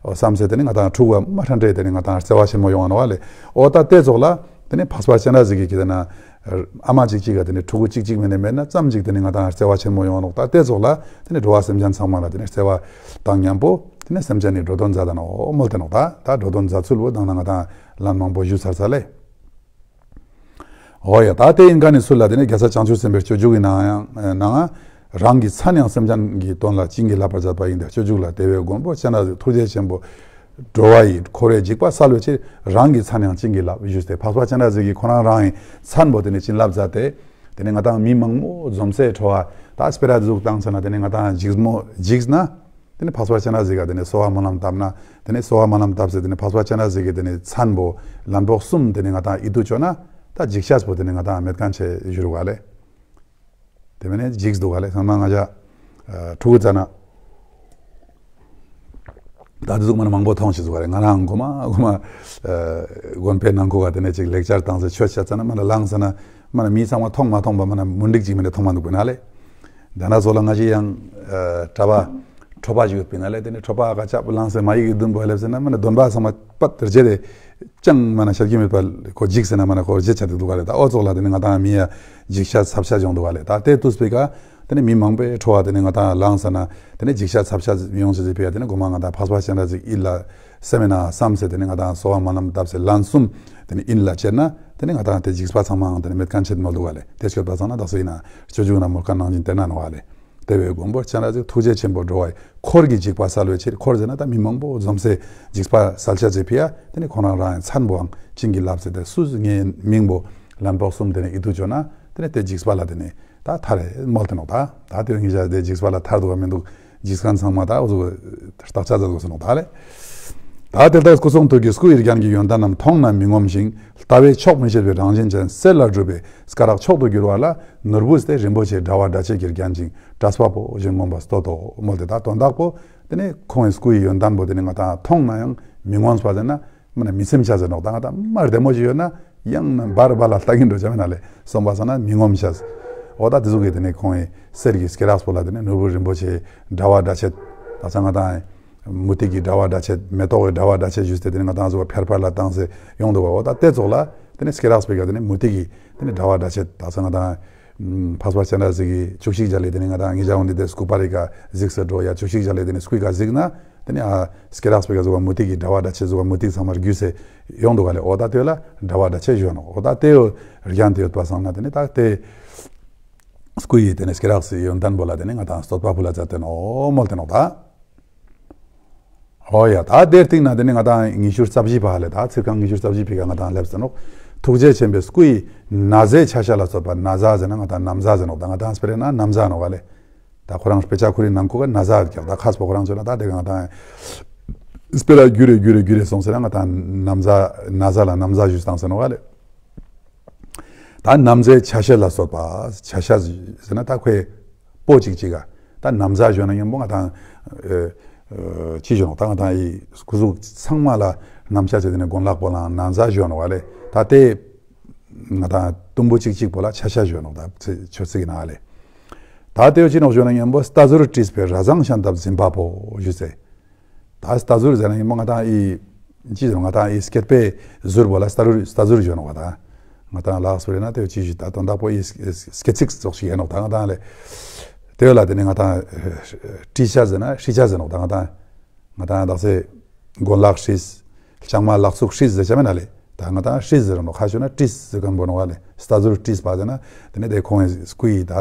བསམ་སེ་དེ་ནས་ང་ཏང་ཕྲུ་གུ་མ་ཧྲན་ཏེ་དེ་ནས་ང་ཏང་བརྩེ་བ་ཆེན་མོ་ཡོང་ནོག་ལེ། འོ་ད་དེ་ཙོགས་ལ་དེ་ནས་འཕགས་པ་སྤྱན་རས་གཟིགས་ཀྱིས་དེ་ན་ཨ་མ་གཅིག་གཅིག་ག་དེ་ནས་ཕྲུ་གུ་གཅིག་གཅིག་མེད་ནས་མེད་ན་ཙམ་ཅིག་དེ་ནས་ང་ཏང་བརྩེ་བ་ཆེན་མོ་ཡོང་ནོག་ད་དེ་ཙོགས་ལ་དེ་ནས་འགྲོ་བ་སེམས་ཅན་ཚང་མ་ལ་དེ་ནས་བརྩེ་བ་དང་མཉམ་པོ་དེ་ནས་སེམས་ཅན་ནི་འགྲོ་དོན་མཛད་ད་ནོག་མོལ་ཏེ་ནོག་ད་ད་འགྲོ་དོན་མཛད་ཚུལ་བོ་དང་ན་ང་ཏང་ལན་མང་པོ་ཞུ་ཚར་ཚར་ལེ། འོ་ཡ། ད་དེ་ཡིན་མཁན་ནི་ཚུལ་ལ་དེ་ནི་རྒྱལ་སྲས་བྱང་ཆུབ་སེམས་དཔའི་སྤྱོད་འཇུག་གི་ནང་ཡང་ནང་རང་གི་མཚན་ཡང་སེམས་ཅན་གྱི་དོན་ལ་བྱིན་གྱིས་བརླབ་པར་མཛད་པ་ཡིན་ཏེ་སྤྱོད་འཇུག་ལ་དེ་བས་མགོན་པོ་སྤྱན་རས་གཟིགས་ཐུགས་རྗེ་ཆེན་པོ་འགྲོ་བ་ཡི་འཁོར་བའི་འཇིགས་པ་བསལ་བའི་ཕྱིར་རང་གི་མཚན་ཡང་བྱིན་གྱིས་བརླབས་ཞུས་ཏེ་འཕགས་པ་སྤྱན་རས་གཟིགས་ཀྱིས་ཁོ་རང་རང་གི་མཚན་པོ་དེ་ནི་བྱིན་རླབས་མཛད་དེ་དེ་ནི་ང་ཏང་མི་མང་པོ་འཛོམས་སའི་ཁྲོད་ད་སྤེ་ར་འདི་ཟུག་བཏང་ཟེར་ན་དེ་ནི་ང་ཏང་འཇིགས་མོ་འཇིགས་ན། དེ་ནི་འཕགས་པ་སྤྱན་རས་གཟིགས་ཀ་དེ་ནི་གསོལ་བ་སྨོན་ལམ་བཏབ་ན། དེ་ནི་གསོལ་བ་སྨོན་ལམ་བཏབ་སྟེ་དེ་ནི་འཕགས་པ་སྤྱན་རས་གཟིགས་ཀྱི་དེ་ནི་མཚན་པོ་ལན་ཕོག་གསུམ་དེ་ནི་ང་ཏང་ཡིད་དུ་བཅོས་ན་ད་འཇིགས་ཤེས་པོ་དེ་ནི་ང་ཏང་མེད་མཁན་ཆེ་ཞུ་རུག་ག་ལེ། དེ་མིན་ནི་འཇིགས་འདུག་ག་ལེ། ཚང་མ་ང་ཅག་ཕྲུ་གུ་ཙ་ན་ད་དེ་ཟུག་མ་ན་མང་པོ་མཐོང་ཤེས་འདུག་ག་ལེ། ང་རང་གོ་མ་གོ་མ་དགོན་པའི་ནང་ཁུལ་ག་དེ་ནི་ཅིག་ལེགས་སྦྱར་བཏང་སྟེ་ཆོས་བཤད་ཙ་ན་མ་ན་ལངས་ཙ་ན་མ་ན་མི་ཚང་མ་མཐོང་མ་མཐོང་པ་མ་ན་མུན་དིག་ཅིག་མིན་ནི་མཐོང་མ་འདུག་པ་ན་ལེ། དེ་ན་ཚོགས་ལ་ང་ཅག་ཡང་གྲྭ་པ་ཁྲོ་པ་ཞིག་ཡོད་པ་ན་ལེ། དེ་ནི་ཁྲོ་པ་ཀ་ཅབ་ལངས་སེ་མ་ཡིག་གི་བདུན་པོ་སླེབས་སེ་ན་མ་ན་སྡོམ་པ་ཚང་མ་པད་རྗེད་དེ་ཅང་མ་ན་བཤད་ཀྱི་མེད་པ་ཁོ་འཇིགས་སེ་ན་མ་ན་ཁོ་རྗེད་ཆ་འདུག་ག་ལེ། ད་འོ་ཚོགས་ལ་དེ་ནི་ང་ཏང་མི་ཡ་འཇིགས་ཤེས་ཚབ་ཤེས་ཡོང་འདུག་ག་ལེ། ད་དེ་དུས་པེ་ཀ་དེ་ནི་མི་མང་པོའི་ཁྲོད་ད་དེ་ནི་ང་ཏང་ལངས་ས་ན་དེ་ནི་འཇིགས་ཤེས་ཚབ་ཤེས་ཡོང་ཆེ་ཆེ་པེ་ཡ་དེ་ནི་གོ་མ་ང་ཏང་འཕགས་པ་སྤྱན་རས་གཟིགས་ཡིད་ལ་སེམས་ན་བསམ་སེ་དེ་ནི་ང་ཏང་གསོལ་བ་སྨོན་ལམ་བཏབ་སེ་ལན་གསུམ་དེ་ནི་ཡིད་ལ་བཅོས་ན་དེ་ནི་ང་ཏང་དེ་འཇིགས་པ་ཚང་མའང་དེ་ནི་མེད་མཁན་ཆེ་མོལ་འདུག་ག་ལེ། དེ་སྐྱོད་པ་སང་ན་དག་ས་ཡིན་ན་སྤྱོད་འཇུག་ན་མོལ་མཁན་ནང་བཞིན་དེ་ན་ནོག་ག་ལེ། དེ་བས་མགོན་པོ་སྤྱན་རས་གཟིགས་ཐུགས་རྗེ་ཆེན་པོ་འགྲོ་བའི་འཁོར་གྱི་འཇིགས་པ་བསལ་བའི་ཕྱིར། འཁོར་ཟེར་ན་ད་མི་མང་པོ་འཛོམས་སའི་འཇིགས་པ་བསལ་ཆ་ཅེས་ཕི་ཡ་དེ་ནི་ཁོ་རང་རང་ཡང་མཚན་པོའང་བྱིན་གྱིས་བརླབས་སེ་དེ་སུ་ངའི་མིང་པོ་ལན་ཕོག་གསུམ་དེ་ནི་ཡིད་དུ་བཅོས་ན་དེ་ནི་དེ་འཇིགས་པ་ལ་དེ་ནི་ད་ཐར་རེ་མོལ་ཏེ་ནོག་ད་ད་དེ་ངེད་ཅག་དེ་འཇིགས་པ་ལ་ཐར་འདུག་ག་མི་འདུག་འཇིགས་མཁན་ཚང་མ་ད་འུ་ཚོ་བརྟག་དཔྱད་མཛད་དགོས་སོ་ནོག་ད་ལེ། ད་དེ་ལྟར་སྐུ་གསུང་ཐུགས་ཀྱི་སྐུ་ཡི་རྒྱན་གྱི་ཡོན་ཏན་རྣམས་མཐོང་ན་མི་ངོམས་ཤིང་། ལྟ་བས་ཆོག་མི་ཤེས་པའི་རང་བཞིན་ཅན་གསེར་ལ་གྲུབ་པའི་སྐེ་རགས་མཆོག་ཏུ་གྱུར་པ་ལ་ནོར་བུ་སྟེ་རིན་པོ་ཆེའི་དྲ་བ་སྒྲ་བྱད་ཀྱིས་བརྒྱན་ཅིང་བཀྲ་བ་པོ་བཞིན་མངོན་པར་བསྟོད་དོ་མོལ་ཏེ། ད་དོན་དག་པོ་དེ་ནི་ཁོང་གི་སྐུ་ཡི་ཡོན་ཏན་པོ་དེ་ནི་ང་ཏང་མཐོང་ན་ཡང་མི་ངོམས་པ་ཟེར་ན་མ་ན་མི་སེམས་ཆ་ཟེར་ནོག་ད་ང་ཏང་མ་བདེ་མོ་ཞིག་ཡོད་ན་ཡང་ན་བར་བར་ལ་ལྟ་གིན་འགྲོ་ཆ་མེད་ན་ལེ། སོང་པ་སང་ན་མི་ངོམས་ཤེས། འོ་ད་དེ་ཟུག་གི་དེ་ནི་ཁོང་གི་གསེར་གྱི་སྐེ་རགས་པོ་ལ་དེ་ནི་ནོར་བུ་རིན་པོ་ཆེའི་དྲ་བ་སྒྲ་བྱད་ད་ས་ང་ཏང་མུ་ཏིག་གི་དྲ་བ་སྒྲ་བྱད་མེ་ཏོག་གི་དྲ་བ་སྒྲ་བྱད་ཞུས་ཏེ་དེ་ནི་ང་ཏང་ཟུག་ཕེར་ཕེར་ལ་བཏང་སེ་ཡོང་འདུག་པ། འོ་ད་དེ་ཙོགས་ལ་དེ་ནི་སྐེ་རགས་པེ་ཀ་དེ་ནི་མུ་ཏིག་གི་དེ་ནི་དྲ་བ་སྒྲ་བྱད་ད་ས་ང་ཏང་འཕགས་པ་སྤྱན་རས་གཟིགས་ཀྱི་བཅུ་གཅིག་ཞལ་ལས་དེ་ནི་ང་ཏང་ངེད་ཅག་འོ་འདི་དེ་སྐུ་པར་རི་ཀ་གཟིགས་སེ་འགྲོ་ཡ་བཅུ་གཅིག་ཞལ་ལས་དེ་ནི་སྐུའི་ཀ་གཟིགས་ན་དེ་ནི་ཨ་སྐེ་རགས་པེ་ཀ་ཟུག་པ་མུ་ཏིག་གི་དྲ་བ་སྒྲ་བྱད་ཟུག་པ་མུ་ཏིག་ཚང་མ་བརྒྱུས་སེ་ཡོང་འདུག་ག་ལེ། འོ་ད་དེ་ལ་དྲ་བ་སྒྲ་བྱད་ཞུ་ནོག་འོ་ད་དེ་རྒྱན་དེ་ཡོད་པ་སང་ན་དེ་ནི་ད་དེ་སྐུ་ཡི་དེ་ནི་སྐེ་རགས་སི་ཡོན་ཏན་པོ་ལ་དེ་ནི་ང་ཏང་བསྟོད་པ་ཕུལ་ལ་མཛད་དེ་ནོག་མོལ་ཏེ་ནོག་ད། ཨོ་ཡ། ད་དེ་རྟིང་ན་དེ་ནི་ང་དང་ཉི་ཤུ་རྩ་བཞི་པ་ཧ་ལེ། ད་ཚིར་ཁང་ཉི་ཤུ་རྩ་བཞི་པའི་ཀ་ང་དང་ལེབས་ཏེ་ནོག། ཐུགས་རྗེ་ཆེན་པོའི་སྐུ་ཡི་ན་བཟའི་ཆ་ཤས་ལ་སོགས་པ། ན་བཟའ་ཟེར་ན་ང་དང་ན་བཟའ་ཟེར་ནོག། ད་ང་དང་སྤེ་ར་ན་ན་བཟའ་ནོག་ཧ་ལེ། ད་ཁོ་རང་དཔེ་ཆ་ཁུ་རི་ནང་ཁུ་ག་ན་བཟའ་ཀྱག། ད་ཁ་སྤོ་ཁོ་རང་ཚོ་ན་ད་དེ་ག་ང་དང་སྤེ་ར་གུ་རེ་གུ་རེ་གུ་རེ་སོང་ཟེར་ན་ང་དང་ན་བཟའ་ན་བཟའ་ལ་ན་བཟའ་ཞུས་ཏང་ཟེར་ནོག་ཧ་ལེ། ད་ན་བཟའི་ཆ་ཤས་ལ་སོགས་པ། ཆ་ཤས་ཟེར་ན་ད་ཁོའི་པོ་ཅིག་ཅིག་ག། ད་ན་བཟའ་ཞུ་ན་ཉམ་པོ་ང་དང་ཨེ་ཨེ་ཅི་ཞུ་ནོག། ད་ང་དང་ཨི་སྐུ་གཟུགས་ཚང་མ་ལ་ན་བཟའ་ཅོས་ཏེ་ནི་གོན་ལག་པོ་ལའང་ན་བཟའ་ཞུ་ནོག་ཧ་ལེ། ད་དེ་ང་དང་དུམ་བུ་ཅིག་ཅིག་པོ་ལ་ཆ་ཤས་ཞུ་ནོག། ད་ཆོས་ཚིག་གི་ནང་ལེ། ད་དེ་བོ་ཅི་ནོག་ཞུ་ན་ཉམ་པོ་རྟ་ཟུར་དྲིས་པའི་ར་བཟང་ཤམ་ཐབས་འཛིན་པ་པོ་ཞུས་ཏེ། ད་རྟ་ཟུར་ཟེར་ན་ཉམ་པོ་ང་དང་ཨི་ཅི་ཟེར་ང་དང་ཨི་སྐེད་པའི་ཟུར་པོ་ལ་རྟ་ཟུར་རྟ་ཟུར་ཞུ་ནོག་པ། ད་ང་དང་ལགས་སོ་རེ་ན་དེ་བོ་ཅི་ཞུ། ད་དོན་དག་པོ་ཨི་སྐེ་ཚིགས་ཙོགས་ཤིག་ཡིན་ནོག། ད་ང་དང་ལེ། དེ་བོ་ལ་དེ་ནི་ང་དང་ཨེ་དྲིས་ཤ་ཟེར་ན་དྲིས་ཤ་ཟེར་ནོག། ད་ང་དང་ང་དང་དག་ས་གོན་ལག་དྲིས། ལྕང་མ་ལག་ཚུགས་དྲིས་ཟེར་ཆ་མེད་ན་ལེ། ད་ང་དང་དྲིས་ཟེར་ནོག། ཁ་ཤོ་ན་དྲིས་ཟེར་གམ་པོ་ནོག་ལེ། རྟ་ཟུར་དྲིས་པ་ཟེར་ན་དེ་ནི་དེ་ཁོང་གི་སྐུ་ཡི་ད་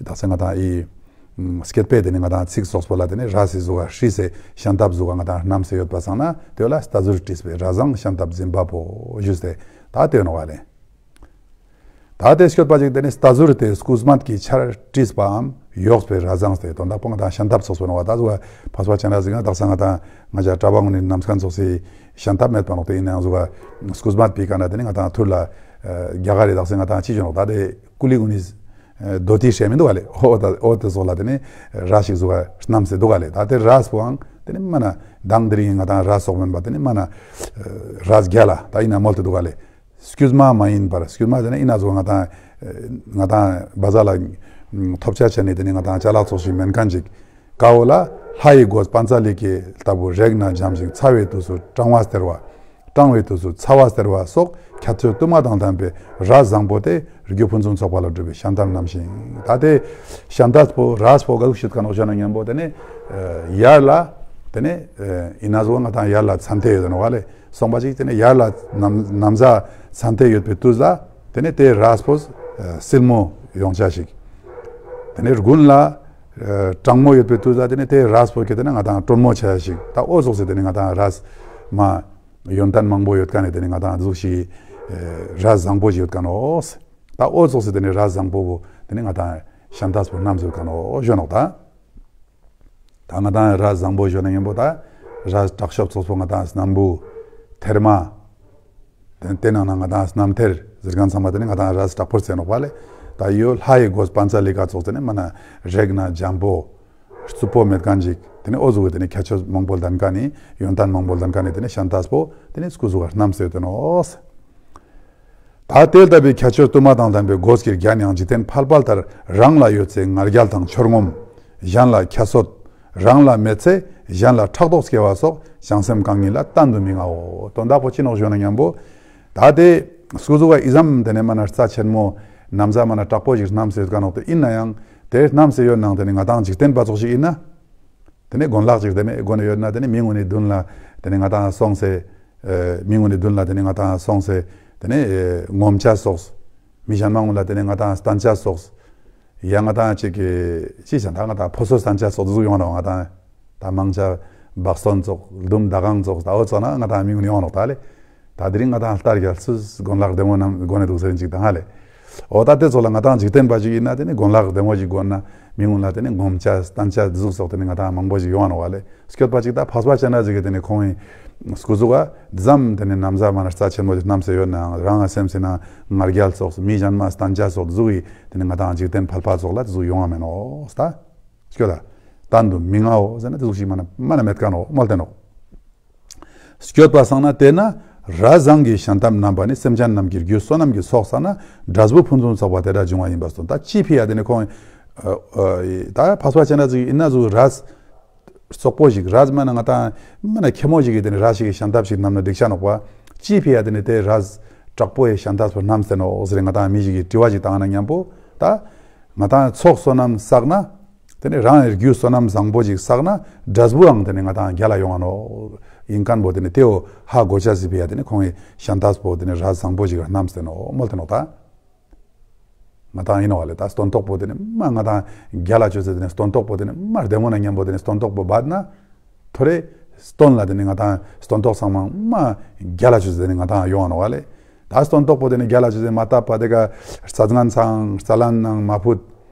དག་ས་ང་དང་ཨི་སྐེད་པའི་དེ་ནི་ང་དང་ཚིགས་ཙོགས་པོ་ལ་དེ་ནི་རས་སི་གཟུགས་ཀ་དྲིས་སེ་ཤམ་ཐབས་གཟུགས་ཀ་ང་དང་བསྣམས་སེ་ཡོད་པ་སང་ན་དེ་བོ་ལ་རྟ་ཟུར་དྲིས་པའི་ར་བཟང་ཤམ་ཐབས་འཛིན་པ་པོ་ཞུས་ཏེ། ད་དེ་ནོག་ལེ། ད་དེ་སྐྱོད་པ་ཅིག་དེ་ནི་རྟ་ཟུར་དེ་སྐུ་སྨད་ཀྱི་ཆར་དྲིས་པའམ་གཡོགས་པའི་ར་བཟང་སྟེ། དོན་དག་པོ་ང་དང་ཤམ་ཐབས་ཙོགས་པོ་ནོག་པ། ད་ཟུག་པ་འཕགས་པ་སྤྱན་རས་གཟིགས་ང་དག་ས་ང་དང་ང་ཅག་གྲྭ་པ་ངོ་ནི་ནམ་སྐན་ཙོགས་སི་ཤམ་ཐབས་མེད་པ་ནོག། དེ་ཡིན་ནའང་ཟུག་པ་སྐུ་སྨད་པའི་ཀ་ན་དེ་ནི་ང་དང་ཐུར་ལ་ཨ་རྒྱ་གར་རི་དག་ས་ང་དང་ཅི་ཞུ་ནོག། ད་དེ་ཀུ་ལི་ངོ་ནི་ཨ་དོ་ཏི་ཤེས་མི་འདུག་ག་ལེ། འོ་ད་འོ་དེ་ཙོགས་ལ་དེ་ནི་རས་ཤིག་ཟུག་པ་བསྣམས་སེ་འདུག་ག་ལེ། ད་དེ་རས་པོའང་དེ་ནི་མ་ན་མདང་དེ་རིང་ང་དང་རས་ཙོགས་མེན་པ་དེ་ནི་མ་ན་ཨ་རས་རྒྱལ་ལ་ད་ཡིན་ན་མོལ་ཏེ་འདུག་ག་ལེ། སྐྱུར་མ་མ་ཡིན་པར། སྐྱུར་མ་དེ་ནི་ཡིན་ན་ཟུག་ང་དང་ང་དང་བ་ཟ་ལ་ཐོབ་ཆ་ཆ་ནི་དེ་ནི་ང་དང་ཅ་ལག་ཙོགས་ཤིག་མེན་མཁན་ཅིག། ཀ་བོ་ལ་ལྷ་ཡི་གོས་པཉྩ་ལི་ཀའི་ལྟ་བུ་རེག་ན་འཇམ་ཞིང་ཚ་བའི་དུས་སུ་གྲང་བ་སྟེར་བ། གྲང་བའི་དུས་སུ་ཚ་བ་སྟེར་བ་སོགས་ཁྱད་ཆོས་དུ་མ་དང་ལྡན་པའི་རས་བཟང་པོ་དེ་རྒྱུ་ཕུན་སུམ་ཚོགས་པ་ལ་གྲུབ་པའི་ཤམ་ཐབས་བསྣམས་ཤིང་། ད་དེ་ཤམ་ཐབས་པོ་རས་པོ་ག་ཟུག་ཞུ་ཁན་ནོག་ཞུ་ན་ཉམ་པོ་དེ་ནི་ཡར་ལ་དེ་ནི་ཡིན་ན་ཟུག་ང་དང་ཡར་ལ་ཚན་ཏེ་ཡོད་ནོག་ལེ། སོང་པ་ཅིག་དེ་ནི་ཡར་ལ་ན་ན་བཟའ་ཚན་ཏེ་ཡོད་པའི་དུས་ལ་དེ་ནི་དེ་རས་པོ་ཨ་བསིལ་མོ་ཡོང་ཆ་ཞིག། དེ་ནི་དགུན་ལ་ཨ་གྲང་མོ་ཡོད་པའི་དུས་ལ་དེ་ནི་དེ་རས་པོ་ཁྱེར་ཏེ་ན་ང་དང་དྲོན་མོ་ཆ་ཞིག། ད་འོ་ཙོགས་སེ་དེ་ནི་ང་དང་རས་མ་ཡོན་ཏན་མང་པོ་ཡོད་ཁན་ནི་དེ་ནི་ང་དང་ཟུག་ཤིག་ཨ་རས་བཟང་པོ་ཞིག་ཡོད་ཁན་ནོག། ད་འོ་ཙོགས་སེ་དེ་ནི་རས་བཟང་པོ་བོ་དེ་ནི་ང་དང་ཤམ་ཐབས་པོ་བསྣམས་ཡོད་ཁན་ནོག་ཞུ་ནོག། ད་ད་ང་དང་རས་བཟང་པོ་ཞུ་ན་ཉམ་པོ་ད་རས་དྲག་ཤོས་ཙོགས་པོ་ང་དང་སྣམ་བུ་ཐེར་མ། དེ་དེ་ནང་ན་ང་དང་སྣམ་ཐེར་ཟེར་ཁན་ཚང་མ་དེ་ནི་ང་དང་རས་དྲག་པོ་རྩེ་ནོག་པ་ལེ། ད་ཡོད་ལྷ་ཡི་གོས་པཉྩ་ལི་ཀ་ཙོགས་དེ་ནི་མ་ན་རེག་ན་འཇམ་པོ་རྩུབ་པོ་མེད་ཁན་ཅིག། དེ་ནི་འོ་ཟུག་གི་དེ་ནི་ཁྱད་ཆོས་མང་པོ་ལྡན་ཁན་ནི་ཡོན་ཏན་མང་པོ་ལྡན་ཁན་ནི་དེ་ནི་ཤམ་ཐབས་པོ་དེ་ནི་སྐུ་གཟུགས་ཀ་བསྣམས་ཏེ་ཡོད་ནོག། ད་དེ་ལྟ་བུའི་ཁྱད་ཆོས་དུ་མ་དང་ལྡན་པའི་གོས་ཀྱི་རྒྱན་ཡང་འཇིག་རྟེན་ཕལ་པ་ལྟར་རང་ལ་ཡོད་ཚེ་ང་རྒྱལ་དང་ཆོར་ངོམས། གཞན་ལ་ཁྱད་གསོད། རང་ལ་མེད་ཚེ་གཞན་ལ་ཕྲག་དོག་སྐྱེ་བ་སོགས་བྱང་སེམས་གང་ཉིད་ལ་གཏན་དུ་མི་མངའོ། དོན་དག་པོ་ཅི་ནོག་ཞུ་ན་ཉམ་པོ་ད་དེ་སྐུ་གཟུགས་ཀ་ཨི་ཙམ་དེ་ནི་མ་ན་རྩ་ཆེན་མོ་ན་བཟའ་མ་ན་དྲག་པོ་ཞིག་བསྣམས་ཏེ་ཡོད་ཁན་ནོག། དེ་ཡིན་ནའང་དེ་བསྣམས་ཏེ་ཡོད་ནའང་དེ་ནི་ང་དང་འཇིག་རྟེན་པ་ཙོགས་ཤིག་ཡིན་ན། དེ་ནི་གོན་ལག་ཅིག་དེ་མེད་གོན་ཡོད་ན་དེ་ནི་མི་ངོ་ནི་མདུན་ལ་དེ་ནི་ང་དང་སོང་སེ་ཨེ་མི་ངོ་ནི་མདུན་ལ་དེ་ནི་ང་དང་སོང་སེ་དེ་ནི་ཨེ་ངོམ་ཆ་ཙོགས། མི་གཞན་མ་ངོ་ལ་དེ་ནི་ང་དང་སྟན་ཆ་ཙོགས། ཡང་ང་དང་ཅིག་གི་ཅི་ཟེར་ད་ང་དང་ཕོ་སོ་སྟན་ཆ་ཙོགས་དེ་ཟུག་ཡོང་ནོག། ང་དང་ད་མང་ཆ་བག་སྟོན་ཙོགས་ལྡུམ་ཟླ་གང་ཙོགས་ད་འོ་ཙོགས་ན་ང་དང་མི་ངོ་ནི་ཡོང་ནོག་ད་ལེ། ད་དེ་རིང་ང་དང་ལྟར་རྒྱལ་སུ་གོན་ལག་བདེ་མོ་རྣམས་གོན་ནས་འདུག་ཟེར་ཅིག་དང་ཧ་ལེ། འོ་ད་དེ་ཙོགས་ལ་ང་དང་འཇིག་རྟེན་པ་ཅིག་ཡིན་ན་དེ་ནི་གོན་ལག་བདེ་མོ་ཞིག་གོན་ན་མི་ངོ་ལ་དེ་ནི་ངོམ་ཆ་སྟན་ཆ་དེ་ཟུག་སོགས་དེ་ནི་ང་དང་མང་པོ་ཞིག་ཡོང་ནོག་ཧ་ལེ། སྐྱོད་པ་ཅིག་ད་འཕགས་པ་སྤྱན་རས་གཟིགས་ཀྱི་དེ་ནི་ཁོང་གི་སྐུ་གཟུགས་ཀ་ཙམ་དེ་ནི་ན་བཟའ་མ་ན་རྩ་ཆེན་མོ་ཞིག་བསྣམས་ཏེ་ཡོད་ནའང་རང་ང་སེམས་སི་ནང་ང་རྒྱལ་སོགས་མི་གཞན་མ་སྟན་ཆ་སོགས་དེ་ཟུག་གི་དེ་ནི་ང་དང་འཇིག་རྟེན་ཕལ་པ་ཙོགས་ལ་དེ་ཟུག་ཡོང་བ་མེན་ནོག་ད། སྐྱོད་ད། གཏན་དུ་མི་མངའོ་ཟེར་ན་དེ་ཟུག་ཞིག་མ་ན་མ་ན་མེད་ཁན་ནོག་མོལ་ཏེ་ནོག། སྐྱོད་པ་སང་ན་དེས་ན་རས་བཟང་གི་ཤམ་ཐབས་བསྣམས་པ་ནི་སེམས་ཅན་རྣམས་ཀྱི་རྒྱུ་བསོད་ནམས་ཀྱི་ཚོགས་བསགས་ན་འབྲས་བུ་ཕུན་སུམ་ཚོགས་པ་དེ་འདྲ་འབྱུང་བ་ཡིན་པར་སྟོན། ད་ཅི་ཕི་ཡ་དེ་ནི་ཁོང་ཨ་ཨ་ད་འཕགས་པ་སྤྱན་རས་གཟིགས་ཡིན་ན་ཟུག་རས་རྩོག་པོ་ཞིག་རས་མ་ན་ང་དང་མ་ན་ཁེ་མོ་ཞིག་གི་དེ་ནི་རས་ཞིག་གི་ཤམ་ཐབས་ཞིག་བསྣམས་ན་འགྲིག་ཆ་ནོག་པ། ཅི་ཕི་ཡ་དེ་ནི་དེ་རས་དྲག་པོའི་ཤམ་ཐབས་པོ་བསྣམས་ཏེ་ནོག་ཟེར་ང་དང་མི་ཞིག་གི་དྲི་བ་ཞིག་བཏང་ན་མཉམ་པོ་ད་ང་དང་ཚོགས་བསོད་ནམས་བསགས་ན། དེ་ནི་རང་རྒྱུ་བསོད་ནམས་བཟང་པོ་ཞིག་བསགས་ན་འབྲས་བུའང་དེ་ནི་ང་དང་རྒྱལ་ལ་ཡོང་ང་ནོག། ཡིན་ཁན་པོ་དེ་ནི་དེའོ་ཧ་གོ་ཆ་སི་ཕི་ཡ་དེ་ནི་ཁོང་གི་ཤམ་ཐབས་པོ་དེ་ནི་རས་བཟང་པོ་ཞིག་བསྣམས་ཏེ་ནོག་མོལ་ཏེ་ནོག་ད། ང་དང་ཡིན་ནོག་ལེ། ད་སྟོན་ཐོག་པོ་དེ་ནི་མ་ང་དང་རྒྱལ་ལ་ཆོས་ཟེར་དེ་ནི་སྟོན་ཐོག་པོ་དེ་ནི་མ་བདེ་མོ་ན་མཉམ་པོ་དེ་ནི་སྟོན་ཐོག་པོ་བད་ན་ཐོ་རེ་ སྟོན་ལ་དེ་ནི་ང་ཏང་སྟོན་ཐོག་ཚང་མ་མ་རྒྱལ་ལ་ཆུ་ཟེར་དེ་ནི་ང་ཏང་ཡོང་ང་ནོག་ལེ། ད་སྟོན་ཐོག་པོ་དེ་ནི་རྒྱལ་ལ་ཆུ་ཟེར་མ་བཏབ་པ་དེ་ཀ་རྩྭ་ངན་ཚང་རྩྭ་ལན་ནང་མ་ཕུད།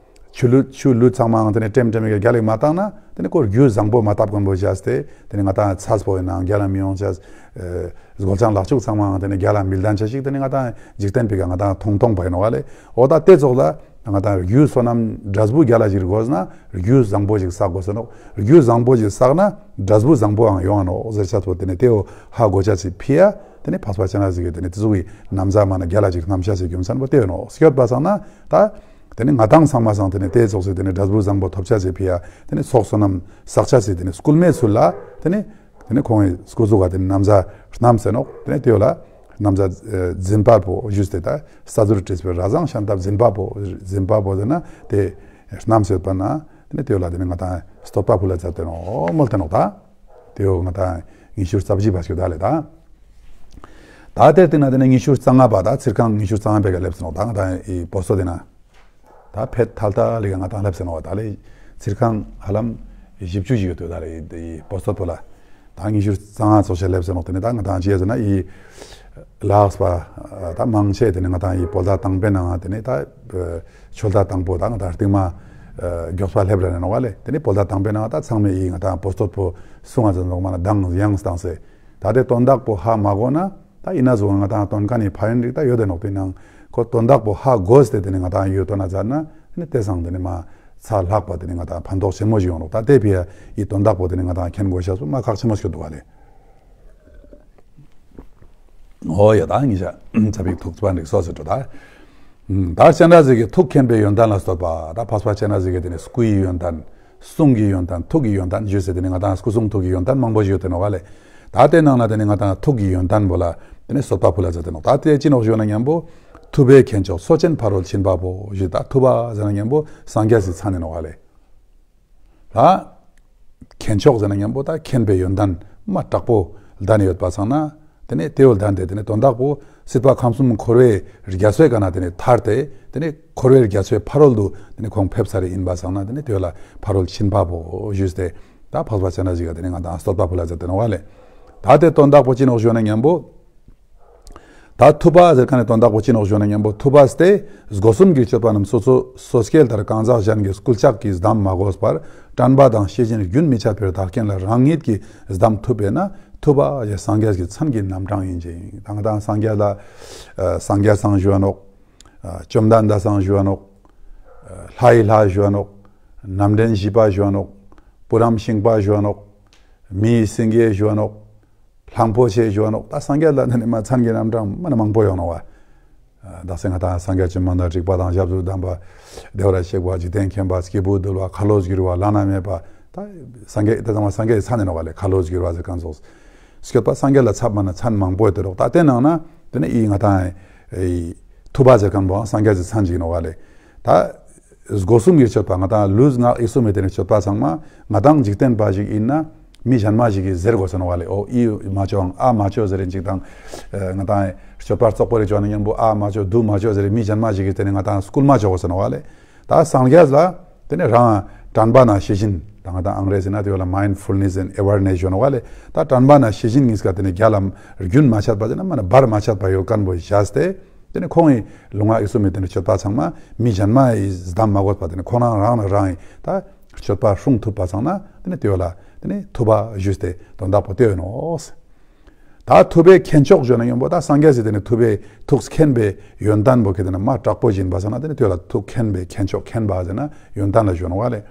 ཆུ་ལུད་ཆུ་ལུད་ཚང་མའང་དེ་ནི་ཀྲེམ་ཀྲེམ་གི་རྒྱལ་ལ་མ་བཏང་ན་དེ་ནི་ཁོ་རྒྱུ་བཟང་པོ་མ་བཏབ་མཁན་པོ་བྱས་ཏེ་དེ་ནི་ང་ཏང་ཚས་པོ་ཡིན་ནའང་རྒྱལ་ལ་མི་ཡོང་ཅེས། སྒོ་ལྕང་ལག་ཕྱུགས་ཚང་མའང་དེ་ནི་རྒྱལ་ལ་མི་ལྡན་ཆ་ཞིག་དེ་ནི་ང་ཏང་འཇིག་རྟེན་པའི་ཀ་ང་ཏང་མཐོང་མཐོང་པ་ཡིན་ནོག་ལེ། འོ་ད་དེ་ཙོགས་ལ་ང་ཏང་རྒྱུ་བསོད་ནམས་འབྲས་བུ་རྒྱལ་ལ་ཞིག་དགོས་ན་རྒྱུ་བཟང་པོ་ཞིག་བསག་དགོས་ས་ནོག་རྒྱུ་བཟང་པོ་ཞིག་བསགས་ན་འབྲས་བུ་བཟང་པོའང་ཡོང་ང་ནོག་ཟེར་ཆ་ཚོ་དེ་ནི་དེའོ་ཧ་གོ་ཆ་ཚིག་ཕི་ཡ་དེ་ནི་འཕགས་པ་སྤྱན་རས་གཟིགས་ཀྱི་དེ་ནི་དེ་ཚོ་གི་ན་བཟའ་མ་ན་རྒྱལ་ལ་ཞིག་རྣམ་ཤ་ཞིག་རྒྱུ་མཚན་པོ་དེ་ཡོད་ནོག་སྐྱོད་པ་སང་ན་ད། དེ་ནི་ང་ཏང་ཚང་མ་སང་དེ་ནི་དེ་ཙོགས་སི་དེ་ནི་འབྲས་བུ་བཟང་པོ་ཐོབ་ཆ་ཚིག་ཕི་ཡ་དེ་ནི་ཚོགས་བསོད་ནམས་བསགས་ཆ་ཚིག་དེ་ནི་སྐུལ་མའི་ཚུལ་ལ་དེ་ནི་དེ་ནི་ཁོང་གི་སྐུ་གཟུགས་ཀ་དེ་ནི་ན་བཟའ་བསྣམས་ཟེར་ནོག་དེ་ནི་དེའོ་ལ་ན་བཟའ་ཨེ་འཛིན་པ་པོ་ཞུས་ཏེ་ད་ས་ཟུར་བྲིས་པའི་ར་བཟང་ཤམ་ཐབས་འཛིན་པ་པོ་འཛིན་པ་པོ་ཟེར་ན་དེ་བསྣམས་ཡོད་པ་ན་དེ་ནི་དེའོ་ལ་དེ་ནི་ང་ཏང་བསྟོད་པ་ཕུལ་ལ་མཛད་དེ་ནོག་མོལ་ཏེ་ནོག་ད་དེའོ་ང་ཏང་ཉི་ཤུ་རྩ་བཞི་པ་ཞིག་ད་ལེ་ད། ད་དེ་དེ་ན་དེ་ནི་ཉི་ཤུ་རྩ་ལྔ་པ་ད་ཚིར་ཁང་ཉི་ཤུ་རྩ་ལྔ་པའི་ཀ་སླེབས་སོང་ད་ང་ཏང་ཨི་པོ་སྟོད་དེ་ན། ད་ཕེད་ཐལ་ཐལ་ལི་ཀ་ང་ཏང་སླེབས་སེ་ནོག་པ་ད་ལེ། ཚིར་ཁང་ཧ་ལམ་བཞི་བཅུ་ཞིག་ཡོད་དོ་ད་ལེ་ཡི་པོ་སྟོད་པོ་ལ། ད་ཉི་ཤུ་རྩ་ལྔ་ཙོགས་ཤིག་སླེབས་སེ་ནོག་དེ་ནི་ད་ང་ཏང་ཅི་ཡ་ཟེར་ན་ཡི་ལགས་པ་ད་མང་ཆེ་དེ་ནི་ང་ཏང་ཡི་བོད་ཟླ་དང་པོའི་ནང་དེ་ནི་ད་ཆོལ་ཟླ་དང་པོ་ད་ང་ཏང་རྟིང་མ་མགྱོགས་པ་སླེབས་ར་ནི་ནོག་པ་ལེ། དེ་ནི་བོད་ཟླ་དང་པོའི་ནང་ད་ཚང་མས་ཡི་ང་ཏང་པོ་སྟོད་པོ་སྲུང་ང་ཟེར་ནོག་མ་ན་དང་ཡང་སྟངས་སེ། ད་དེ་དོན་དག་པོ་ཧ་མ་གོ་ན། ད་ཡིན་ན་ཟུག་ང་ཏང་དོན་ཁ་ནི་ཕན་ཡོན་རིགས་ད་ཡོད་དེ་ནོག་པའི་ནང་ཁོ་དོན་དག་པོ་ཧ་གོ་སྟེ་དེ་ནི་ང་ཏང་ཡོད་དོ་ན་མཛད་ན་དེ་ནི་དེ་སང་དེ་ནི་མ་ཚ་ལྷག་པ་དེ་ནི་ང་ཏང་ཕན་ཐོགས་ཆེན་མོ་ཞིག་ཡོང་ནོག་ད་དེ་ཕི་ཡ་ཡི་དོན་དག་པོ་དེ་ནི་ང་ཏང་མཁྱེན་དགོས་ཤེས་པོ་མ་ཁག་ཆེན་མོ་ཞིག་འདུག་པ་ལེ། འོ་ཡ་ད་ཉི་ཤ་ཚ་བིག་ཐུགས་པ་འགྲིག་སོ་ཟེར་འགྲོ་ད། ད་སྤྱན་རས་གཟིགས་ཀྱི་ཐུགས་མཁྱེན་པའི་ཡོན་ཏན་ལ་བསྟོད་པ་ད་འཕགས་པ་སྤྱན་རས་གཟིགས་ཀྱི་དེ་ནི་སྐུ་ཡི་ཡོན་ཏན། གསུང་གི་ཡོན་ཏན་ཐུགས་ཀྱི་ཡོན་ཏན་ཞུས་སེ་དེ་ནི་ང་ཏང་སྐུ་གསུང་ཐུགས་ཀྱི་ཡོན་ཏན་མང་པོ་ཞིག་ཡོད་དེ་ནོག་པ་ལེ། ད་དེ་ནང་ན་དེ་ནི་ང་ཏང་ཐུགས་ཀྱི་ཡོན་ཏན་པོ་ལ་དེ་ནི་བསྟོད་པ་ཕུལ་ལ་མཛད་དེ་ནོག་ད་དེ་ཅི་ནོག་ཞུ་ན་མཉམ་པོ་ཐུབ་པའི་མཁྱེན་མཆོག་མཚོ་ཆེན་ཕ་རོལ་ཕྱིན་པ་པོ་ཞུས་ད་ཐུབ་པ་ཟེར་ན་མཉམ་པོ་སངས་རྒྱས་སི་མཚན་ཡིན་ནོག་པ་ལེ། ད་མཁྱེན་མཆོག་ཟེར་ན་མཉམ་པོ་ད་མཁྱེན་པའི་ཡོན་ཏན་མ་དྲག་པོ་ལྡན་ཡོད་པ་སང་ན། དེ་ནི་དེའོ་ལྡན་ཏེ་དེ་ནི་དོན་དག་པོ་སྲིད་པ་ཁམས་གསུམ་འཁོར་བའི་རྒྱ་མཚོའི་ཀ་ནེ་དེ་ནི་ཐར་ཏེ་དེ་ནི་འཁོར་བའི་རྒྱ་མཚོའི་ཕ་རོལ་ཏུ་དེ་ནི་ཁོང་ཕེབས་ཚར་ཡིན་པ་སང་ན་དེ་ནི་དེའོ་ལ་ཕ་རོལ་ཕྱིན་པ་པོ་ཞུས་ཏེ་ད་འཕགས་པ་སྤྱན་རས་གཟིགས་ཀ་དེ་ནི་ང་ཏང་བསྟོད་པ་ཕུལ་ལ་མཛད་དེ་ནོག་པ་ལེ། ད་དེ་དོན་དག་པོ་ཅི་ནོག་ཞུ་ན་མཉམ་པོ། ད་ཐུབ་པ་ཟེར་ཁན་ནི་དོན་དག་པོ་ཅི་ནོག་ཞུ་ན་མཉམ་པོ་ཐུབ་པ་སྟེ་སྒོ་གསུམ་གྱི་སྤྱོད་པ་རྣམས་སོ་སོ་སོ་སྐྱེ་ལྟར་གང་ཟག་གཞན་གྱི་སྐུལ་ལྕག་གིས་བསྡམ་མ་དགོས་པར་དྲན་པ་དང་ཤེས་བཞིན་རྒྱུན་མི་འཆད་པའི་བདག་རྐྱེན་ལ་རང་ཉིད་ཀྱིས་བསྡམ་ཐུབ་པས་ན་ཐུབ་པ་ཞེས་སངས་རྒྱས་ཀྱི་མཚན་གྱི་རྣམ་གྲངས་ཡིན་ཅིང་། ད་ང་ཏང་སངས་རྒྱས་ལ་ཨ་སངས་རྒྱས་སང་ཞུ་བ་ནོག་ཨ་བཅོམ་ལྡན་འདས་སང་ཞུ་བ་ནོག་ཨ་ལྷ་ཡི་ལྷ་ཞུ་བ་ནོག་རྣམ་འདྲེན་བཞི་པ་ཞུ་བ་ནོག་བུ་རམ་ཤིང་པ་ཞུ་བ་ནོག་མིའི་སེང་གེ་ཞུ་བ་ནོག་གླང་པོ་ཆེ་ཞུ་བ་ནོག་ད་སངས་རྒྱས་ལ་ནི་མ་མཚན་གྱི་རྣམ་གྲངས་མ་ནི་མང་པོ་ཡོང་ནོག་པ། ད་སེ་ང་ཏང་སངས་རྒྱས་བཅོམ་ལྡན་འདས་རིག་པ་དང་ཞབས་སུ་ལྡན་པ། བདེ་བར་གཤེགས་པ་འཇིག་རྟེན་མཁྱེན་པ་སྐྱེས་བུ་འདུལ་བ་ཁ་ལོ་སྒྱུར་བ་བླ་ན་མེད་པ། ད་སངས་རྒྱས་ད་ཚང་མ་སངས་རྒྱས་ཀྱི་མཚན་ཡིན་ནོག་པ་ལེ། ཁ་ལོ་སྒྱུར་བ་ཟེར་ཁན་ཙོགས་སྐྱོད་པ་སངས་རྒྱས་ལ་ཚབ་མ་ན་མཚན་མང་པོ་ཡོད་དེ་རོག་ད་དེ་ནང་ན་དེ་ནི་ཨི་ང་ཏང་ཨི་ཐུབ་པ་ཟེར་ཁན་པོ་སངས་རྒྱས་ཀྱི་མཚན་ཅིག་ཡིན་ནོག་པ་ལེ། ད་སྒོ་གསུམ་གྱི་སྤྱོད་པ་ང་ཏང་ལུས་ངག་ཡིད་གསུམ་མི་དེ་ནི་སྤྱོད་པ་ཚང་མ་ང་ཏང་འཇིག་རྟེན་པ་ཞིག་ཡིན་ན་མི་གཞན་མ་ཞིག་གིས་ཟེར་དགོས་ས་ནོག་པ་ལེ། འོ་ཨི་མ་ཅོ་ཨ་མ་ཅོ་ཟེར་རིན་ཅིག་དང་ང་ཏང་སྤྱོད་པ་བཙོག་པོ་རེ་ཅོ་ན་མཉམ་པོ་ཨ་མ་ཅོ་དུ་མ་ཅོ་ཟེར་མི་གཞན་མ་ཞིག་གིས་དེ་ནི་ང་ཏང་སྐུལ་མ་ཅོ་དགོས་ས་ནོག་པ་ལེ། ད་སངས་རྒྱས་ལ་དེ་ནི་རང་དྲན་པ་ན་ཤེས་བཞིན་ད་ང་ཏང་ཨང་རེ་ཟི་ན་དེ་བོ་ལ་mindfulness and awareness ཞུ་ནོག་པ་ལེ། ད་དྲན་པ་ན་ཤེས་བཞིན་གཉིས་ཀ་དེ་ནི་རྒྱལ་ལ་རྒྱུན་མ་ཆད་པ་ཟེར་ན་མ་ནི་བར་མ་ཆད་པ་ཡོད་ཁན་པོ་བཞག་སྟེ། དེ་ནི་ཁོང་གི་ལུས་ངག་ཡིད་གསུམ་མི་དེ་ནི་སྤྱོད་པ་ཚང་མ་མི་གཞན་མ་ཡིས་བསྡམ་མ་དགོས་པ་དེ་ནི་ཁོང་རང་རང་ན་རང་ཡིས་ད་སྤྱོད་པ་སྲུང་ཐུབ་པ་ཚང་ན་དེ་ནི་དེ་བོ་ལ་དེ་ནི་ཐུབ་པ་ཞུས་ཏེ་དོན་དག་པོ་དེ་ཡིན་ནོག་ད་ཐུབ་པའི་མཁྱེན་མཆོག་ཞུ་ན་མཉམ་པོ་ད་སངས་རྒྱས་སི་དེ་ནི་ཐུབ་པའི་ཐུགས་མཁྱེན་པའི་ཡོན་ཏན་པོ་ཁེ་དེ་ནི་མ་དྲག་པོ་ཞིག་ཡིན་པ་ཚང་ན་དེ་ནི་དེ་བོ་ལ་ཐུགས་མཁྱེན་པའི་མཁྱེན་མཆོག་མཁྱེན་པ་ཟེར་ན་ཡོན་ཏན་ལ་ཞུ་ནོག་པ་ལེ།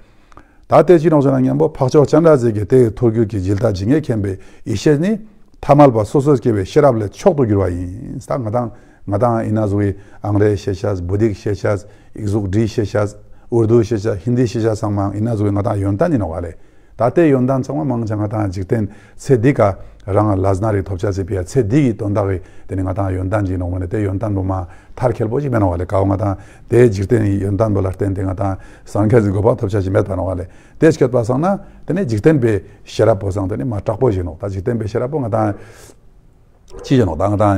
ད་དེ་ཅི་ནོག་ཟེར་ན་མཉམ་པོ་འཕགས་མཆོག་སྤྱན་རས་གཟིགས་ཀྱི་དེ་ཡི་ཐུགས་རྒྱུད་ཀྱི་ཇི་ལྟ་ཇི་སྙེད་མཁྱེན་པའི་ཡེ་ཤེས་ནི་ཐ་མལ་པ་སོ་སོ་སྐྱེ་བོའི་ཤེས་རབ་ལས་མཆོག་ཏུ་གྱུར་པ་ཡིན། ད་ང་ཏང་ང་ཏང་ཡིན་ན་ཟུག་གི་ཨང་རེ་ཤེས་ཤེས་བོད་ཡིག་ཤེས་ཤེས་ཡིག་གཟུགས་བྲིས་ཤེས་ཤེས་ཨུར་དུ་ཤེས་ཤེས་ཧིན་དི་ཤེས་ཤེས་ཚང་མ་ཡིན་ན་ཟུག་གི་ང་ཏང་ཡོན་ཏན་ཡིན་ནོག་པ་ལེ། ད་དེ་ཡོན་ཏན་ཚང་མ་མང་ཆེ་ང་ཏང་འཇིག་རྟེན་ཚེ་འདི་ཀ་རང་ལ་ལ་ཟ་ན་རིག་ཐོབ་ཆ་ཟེར་པའི་ཚེ་འདི་གི་དོན་དག་གི་དེ་ནི་ང་ཏང་ཡོན་ཏན་ཅིག་ནོག་མ་ནི་དེ་ཡོན་ཏན་པོ་མ་མཐར་འཁྱོལ་པོ་ཞིག་མེད་ནོག་པ་ལེ། ཀ་བོ་ང་ཏང་དེ་འཇིག་རྟེན་ཡོན་ཏན་པོ་ལ་བརྟེན་ཏེ་ང་ཏང་སངས་རྒྱས་ཀྱི་གོ་འཕང་ཐོབ་ཆ་ཞིག་མེད་པ་ནོག་པ་ལེ། དེ་སྐྱོད་པ་སང་ན་དེ་ནི་འཇིག་རྟེན་པའི་ཤེས་རབ་པོ་སང་དེ་ནི་མ་དྲག་པོ་ཞིག་ནོག་ད་འཇིག་རྟེན་པའི་ཤེས་རབ་པོ་ང་ཏང་ཅི་ཞིག་ནོག་ད་ང་ཏང་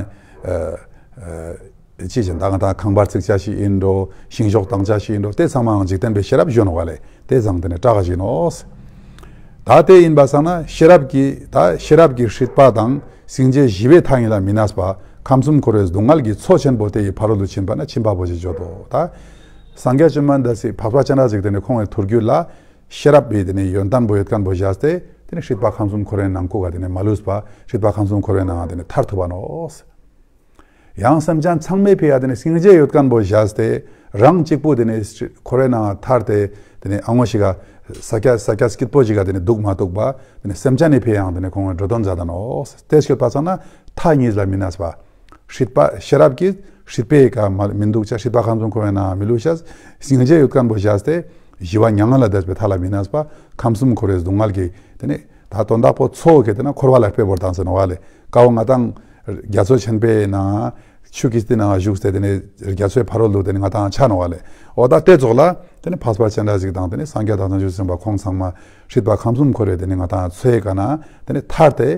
ཅི་ཞིག་ད་ང་ཏང་ཁང་པ་བརྩིག་ཆ་ཞིག་ཡིན་འགྲོ་ཤིང་གཞོགས་བཏང་ཆ་ཞིག་ཡིན་འགྲོ་དེ་ཚང་མའང་འཇིག་རྟེན་པའི་ཤེས་རབ་ཞུ་ནོག་པ་ལེ། དེ་ཚང་དེ་ནི་དྲག་ཞིག་ནོག་ད་དེ་ཡིན་པ་སང་ན་ཤེས་རབ་ཀྱི་ད་ཤེས་རབ་ཀྱི་སྲིད་པ་དང་སྙིང་རྗེ་ཞི་བའི་མཐའ་གཉིས་ལ་མི་གནས་པ་ཁམས་གསུམ་འཁོར་བའི་སྡུག་བསྔལ་གྱི་མཚོ་ཆེན་པོ་དེ་ཡི་ཕ་རོལ་ཏུ་ཕྱིན་པ་ན་ཕྱིན་པ་པོ་ཞེས་བརྗོད་དོ། ད་སངས་རྒྱས་བཅོམ་ལྡན་འདས་སི་འཕགས་པ་སྤྱན་རས་གཟིགས་དེ་ནི་ཁོང་གི་ཐུགས་རྒྱུད་ལ་ཤེས་རབ་པའི་དེ་ནི་ཡོན་ཏན་པོ་ཡོད་མཁན་པོ་བཞག་སྟེ་དེ་ནི་སྲིད་པ་ཁམས་གསུམ་འཁོར་བའི་ནང་ཁུག་ག་དེ་ནི་མ་ལུས་པ་སྲིད་པ་ཁམས་གསུམ་འཁོར་བའི་ནང་དེ་ནི་ཐར་ཐུབ་པ་ནོག། ཡང་སེམས་ཅན་ཚང་མའི་ཕི་ཡ་དེ་ནི་སྙིང་རྗེ་ཡོད་མཁན་པོ་བཞག་སྟེ་རང་གཅིག་པུ་དེ་ནི་འཁོར་བའི་ནང་ཐར་ཏེ་དེ་ནི་ཨ་ངོ་ཞིག་ག་ས་སྐྱ་ས་སྐྱ་སྐྱིད་པོ་ཞིག་ག་དེ་ནི་འདུག་མ་ཐུབ་པ་དེ་ནི་སེམས་ཅན་ནི་ཕི་ཡ་ཡང་དེ་ནི་ཁོང་གི་འགྲོ་དོན་མཛད་ད་ནོག། དེ་སྐྱོད་པ་ཚང་ན་མཐའ་གཉིས་ལ་མི་གནས་པ། སྲིད་པ་ཤེས་རབ་ཀྱིས་སྲིད་པའི་ཀ་མ་མི་འདུག་ཅ། སྲིད་པ་ཁམས་གསུམ་འཁོར་བའི་ནང་མི་ལུས་ཤ། སྙིང་རྗེ་ཡོད་མཁན་པོ་བཞག་སྟེ་ཞི་བ་མྱ་ངན་ལས་འདས་པའི་མཐའ་ལ་མི་གནས་པ། ཁམས་གསུམ་འཁོར་བའི་སྡུག་བསྔལ་གྱི་དེ་ནི་ད་དོན་དག་པོ་མཚོ་གི་དེ་ན་འཁོར་བ་ལ་དཔེ་བོར་བཏང་ཟེར་ནོག་པ་ལེ། ཀ་བོ་ང་དང་རྒྱ་མཚོ་ཆེན་པོའི་ནང་ཆུ་ཀིས་དེ་ནང་བཞུགས་ཏེ་དེ་ནི་རྒྱ་མཚོའི་ཕ་རོལ་ཏུ་དེ་ནི་ང་དང་ཆ་ནོག་པ་ལེ། འོ་ད་དེ་ཙོགས་ལ་དེ་ནི་འཕགས་པ་སྤྱན་རས་གཟིགས་དང་དེ་ནི་སངས་རྒྱས་དང་བྱང་ཆུབ་སེམས་དཔའ་ཁོང་ཚང་མ་སྲིད་པ་ཁམས་གསུམ་འཁོར་བའི་དེ་ནི་ང་དང་མཚོའི་ཀ་ན་དེ་ནི་ཐར་ཏེ་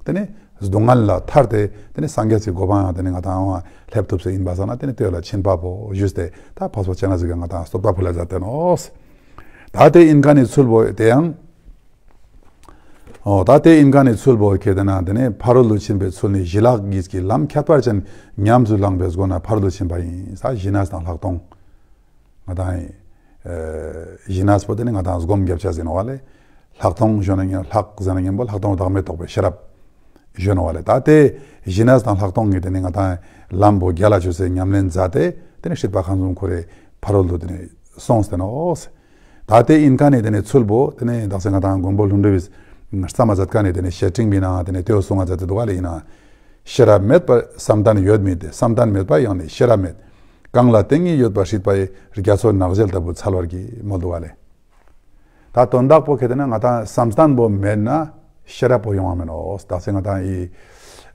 དེ་ནི་སྡུག་བསྔལ་ལ་ཐར་ཏེ་དེ་ནི་སངས་རྒྱས་སི་གོ་འཕང་ཡང་དེ་ནི་ང་དང་ལ་སླེབས་ཐུབ་ས་ཡིན་པ་སང་ན་དེ་ནི་དེ་ལ་ཕྱིན་པ་པོ་ཞུས་ཏེ་ད་འཕགས་པ་སྤྱན་རས་གཟིགས་ཀྱིས་ང་དང་བསྟོད་པ་ཕུལ་ལ་མཛད་དེ་ནོག། ད་དེ་ཡིན་མཁན་ནི་ཚུལ་པོ་དེ་ཡང་འོ་ད་དེ་ཡིན་མཁན་ནི་ཚུལ་པོ་ཁེ་དེ་ན་དེ་ནི་ཕ་རོལ་ཏུ་ཕྱིན་པའི་ཚུལ་ནི་ཞི་ལྷག་གིས་ཀྱི་ལམ་ཁྱད་པར་ཅན་ཉམས་སུ་བླངས་པའི་སྒོ་ནས་ཕ་རོལ་ཏུ་ཕྱིན་པ་ཡིན། ས་ཞི་གནས་དང་ལྷག་མཐོང་། ང་དང་ཨེ་ཞི་གནས་པོ་དེ་ནི་ང་དང་སྒོམ་རྒྱབ་ཆ་ཟེར་ནོག་པ་ལེ། ལྷག་མཐོང་ཞུ་ན་ཡང་ལྷག་ཟེར་ན་ཡང་པོ་ལྷག་མཐོང་བདག་མེད་རྟོགས་པའི་ཤེས་རབ་ཞུ་ནོག་པ་ལེ། ད་དེ་ཞི་གནས་དང་ལྷག་མཐོང་གི་དེ་ནི་ང་དང་ལམ་པོ་རྒྱལ་ལ་ཆོས་སེ་ཉམས་ལེན་མཛད་དེ་དེ་ནི་སྲིད་པ་ཁམས་གསུམ་འཁོར་བའི་ཕ་རོལ་ཏུ་དེ་ནི་སོང་སྟེ་ནོག། ད་དེ་ཡིན་མཁན་ནི་དེ་ནི་ཚུལ་པོ་དེ་ནི་དག་ས་ང་དང་མགོན་པོ་ཀླུ་སྒྲུབ་བི་རྩོམ་མ་མཛད་མཁན་ནི་དེ་ནི་བཤེས་སྤྲིང་པའི་ནང་དེ་ནི་དེའོ་གསུང་ང་མཛད་དེ་འདུག་པ་ལེ། ཡིན་ན་ཤེས་རབ་མེད་པར་བསམ་གཏན་ཡོད་མིན་ཏེ། བསམ་གཏན་མེད་པ་ཡང་ནི་ཤེས་རབ་མེད། གང་ལ་ཏིང་ངེ་ཡོད་པར་སྲིད་པ་ཡི། རྒྱ་མཚོ་ནགས་ཞལ་ལྟ་བུ་འཚལ་བར་བགྱི། མོལ་འདུག་ག་ལེ། ད་དོན་དག་པོ་ཁེ་དེ་ན་ང་དང་བསམ་གཏན་པོ་མེད་ན་ཤེས་རབ་པོ་ཡོང་བ་མེད་ནོག། ད་སེ་ང་དང་ཨི་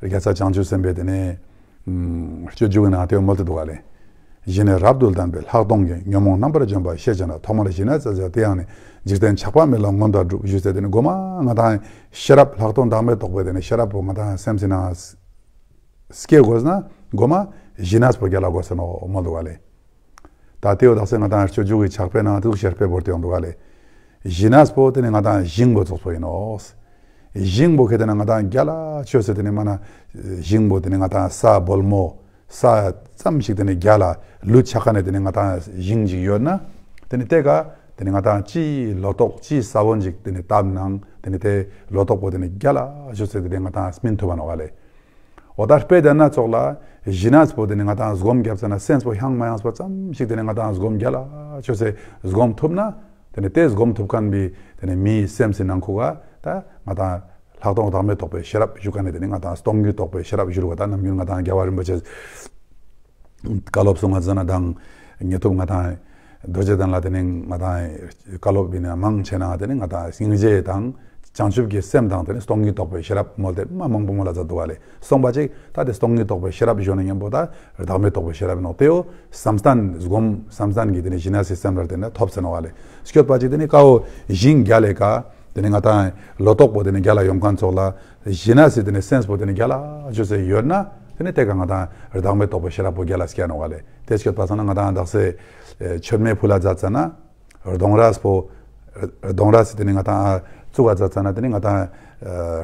རྒྱལ་སྲས་བྱང་ཆུབ་སེམས་དཔའི་དེ་ནི་སྤྱོད་འཇུག་གི་ནང་དེ་མོལ་ཏེ་འདུག་ག་ལེ། གཞི་ནས་རབ་ཏུ་ལྡན་པའི་ལྷག་མཐོང་གིས། ཉོན་མོངས་རྣམ་པར་འཇོམས་པ་ཤེས་བྱ་ན། ཐོག་མར་ཞི་གནས་བཙལ་བྱ་དེ་ཡང་ནི། འཇིག་རྟེན་ཆགས་པ་མེད་ལ་མངོན་པར་སྒྲུབ། ཞུས་ཏེ་དེ་ནི་གོ་མ་ང་དང་ཤེས་རབ་ལྷག་མཐོང་བདག་མེད་རྟོགས་པའི་དེ་ནི་ཤེས་རབ་པོ་ང་དང་སེམས་སི་ནང་སྐྱེ་དགོས་ན་གོ་མ་ཞི་གནས་པོ་རྒྱལ་ལ་དགོས་ས་ནོག་མོལ་འདུག་ག་ལེ། ད་དེའོ་དག་ས་ང་དང་སྤྱོད་འཇུག་གི་ཕྱག་དཔེའི་ནང་དུ་ཞེས་དཔེ་བོར་ཏེ་ཡོང་འདུག་ག་ལེ། ཞི་གནས་པོ་དེ་ནི་ང་དང་ཞིང་པོ་ཙོགས་པོ་ཡིན་ནོག། ཞིང་པོ་ཁེ་དེ་ན་ང་དང་རྒྱལ་ལ་ཆོས་སེ་དེ་ནི་མ་ན་ཞིང་པོ་དེ་ནི་ང་དང་ས་སྦོལ་མོ་ས་ཙམ་ཞིག་དེ་ནི་རྒྱལ་ལ་ལུད་ཆགས་ཁན་ནི་དེ་ནི་ང་དང་ཞིང་ཞིག་ཡོད་ན་དེ་ནི་དེ་ཀ་དེ་ནི་ང་དང་ཅི་ལོ་ཏོག་ཅི་ས་བོན་ཞིག་དེ་ནི་བཏབ་ནང་དེ་ནི་དེ་ལོ་ཏོག་པོ་དེ་ནི་རྒྱལ་ལ་ཆོས་སེ་དེ་ནི་ང་དང་སྨིན་ཐུབ་བ་ནོག་ག་ལེ། འོ་ད་དཔེ་དེ་ན་ཙོགས་ལ་ཞི་གནས་པོ་དེ་ནི་ང་དང་སྒོམ་རྒྱབ་ཙ་ན་སེམས་པོ་ཧང་མ་ཧང་པོ་ཙམ་ཞིག་དེ་ནི་ང་དང་སྒོམ་རྒྱལ་ལ་ཆོས་སེ་སྒོམ་ཐུབ་ན་དེ་ནི་དེ་སྒོམ་ཐུབ་ཁན་བི་དེ་ནི་མིའི་སེམས་སི་ནང་ཁུག་ག་ད་ང་དང་ལྷག་མཐོང་བདག་མེད་རྟོགས་པའི་ཤེས་རབ་ཞུ་ཁན་ནི་དེ་ནི་ང་དང་སྟོང་ཉིད་རྟོགས་པའི་ཤེས་རབ་ཞུ་རུ་བ་ད་ནམ་རྒྱུན་ང་དང་རྒྱལ་བ་རིན་པོ་ཆེ་བཀའ་སློབ་གསུང་ང་ཙ་ན་དང་ངེས་ཐུབ་ང་དང་རྡོ་རྗེ་གདན་ལ་དེ་ནི་ང་དང་བཀའ་སློབ་བི་ནི་མང་ཆེ་ན་དེ་ནི་ང་དང་སྙིང་རྗེ་དང་བྱང་ཆུབ་ཀྱི་སེམས་དང་དེ་ནི་སྟོང་ཉིད་རྟོགས་པའི་ཤེས་རབ་མོལ་ཏེ་མ་མང་པོ་མོལ་ལ་མཛད་འདུག་ག་ལེ། སོང་པ་ཅིག་ད་དེ་སྟོང་ཉིད་རྟོགས་པའི་ཤེས་རབ་ཞུ་ན་མཉམ་པོ་ད་བདག་མེད་རྟོགས་པའི་ཤེས་རབ་ནོག། དེའོ་བསམ་གཏན་སྒོམ་བསམ་གཏན་གྱི་དེ་ནི་ཞི་གནས་སི་སེམས་ལ་དེ་ནི་ཐོབ་ཟེར་ནོག་ག་ལེ། སྐྱོད་པ་ཅིག་དེ་ནི་ཀ་བོ་ཞིང་རྒྱལ་ལ་ཀ་དེ་ནི་ང་དང་ལོ་ཏོག་པོ་དེ་ནི་རྒྱལ་ལ་ཡོང་ཁན་ཙོགས་ལ་ཞི་གནས་སི་དེ་ནི་སེམས་པོ་དེ་ནི་རྒྱལ་ལ་ཆོས་སེ་ཡོད་ན་དེ་ནི་དེ་ཀ་ང་དང་བདག་མེད་རྟོགས་པའི་ཤེས་རབ་པོ་རྒྱལ་ལ་སྐྱེ་ནོག་ག་ལེ། དེ་སྐྱོད་པ་སང་ན་ང་དང་དག་ས་མཆོད་མེ་ཕུལ་ལ་མཛད་ཙ་ན་གདོང་རས་པོ་གདོང་རས་སི་དེ་ནི་ང་དང་བཙུགས་ལ་མཛད་ཙ་ན་དེ་ནི་ང་དང་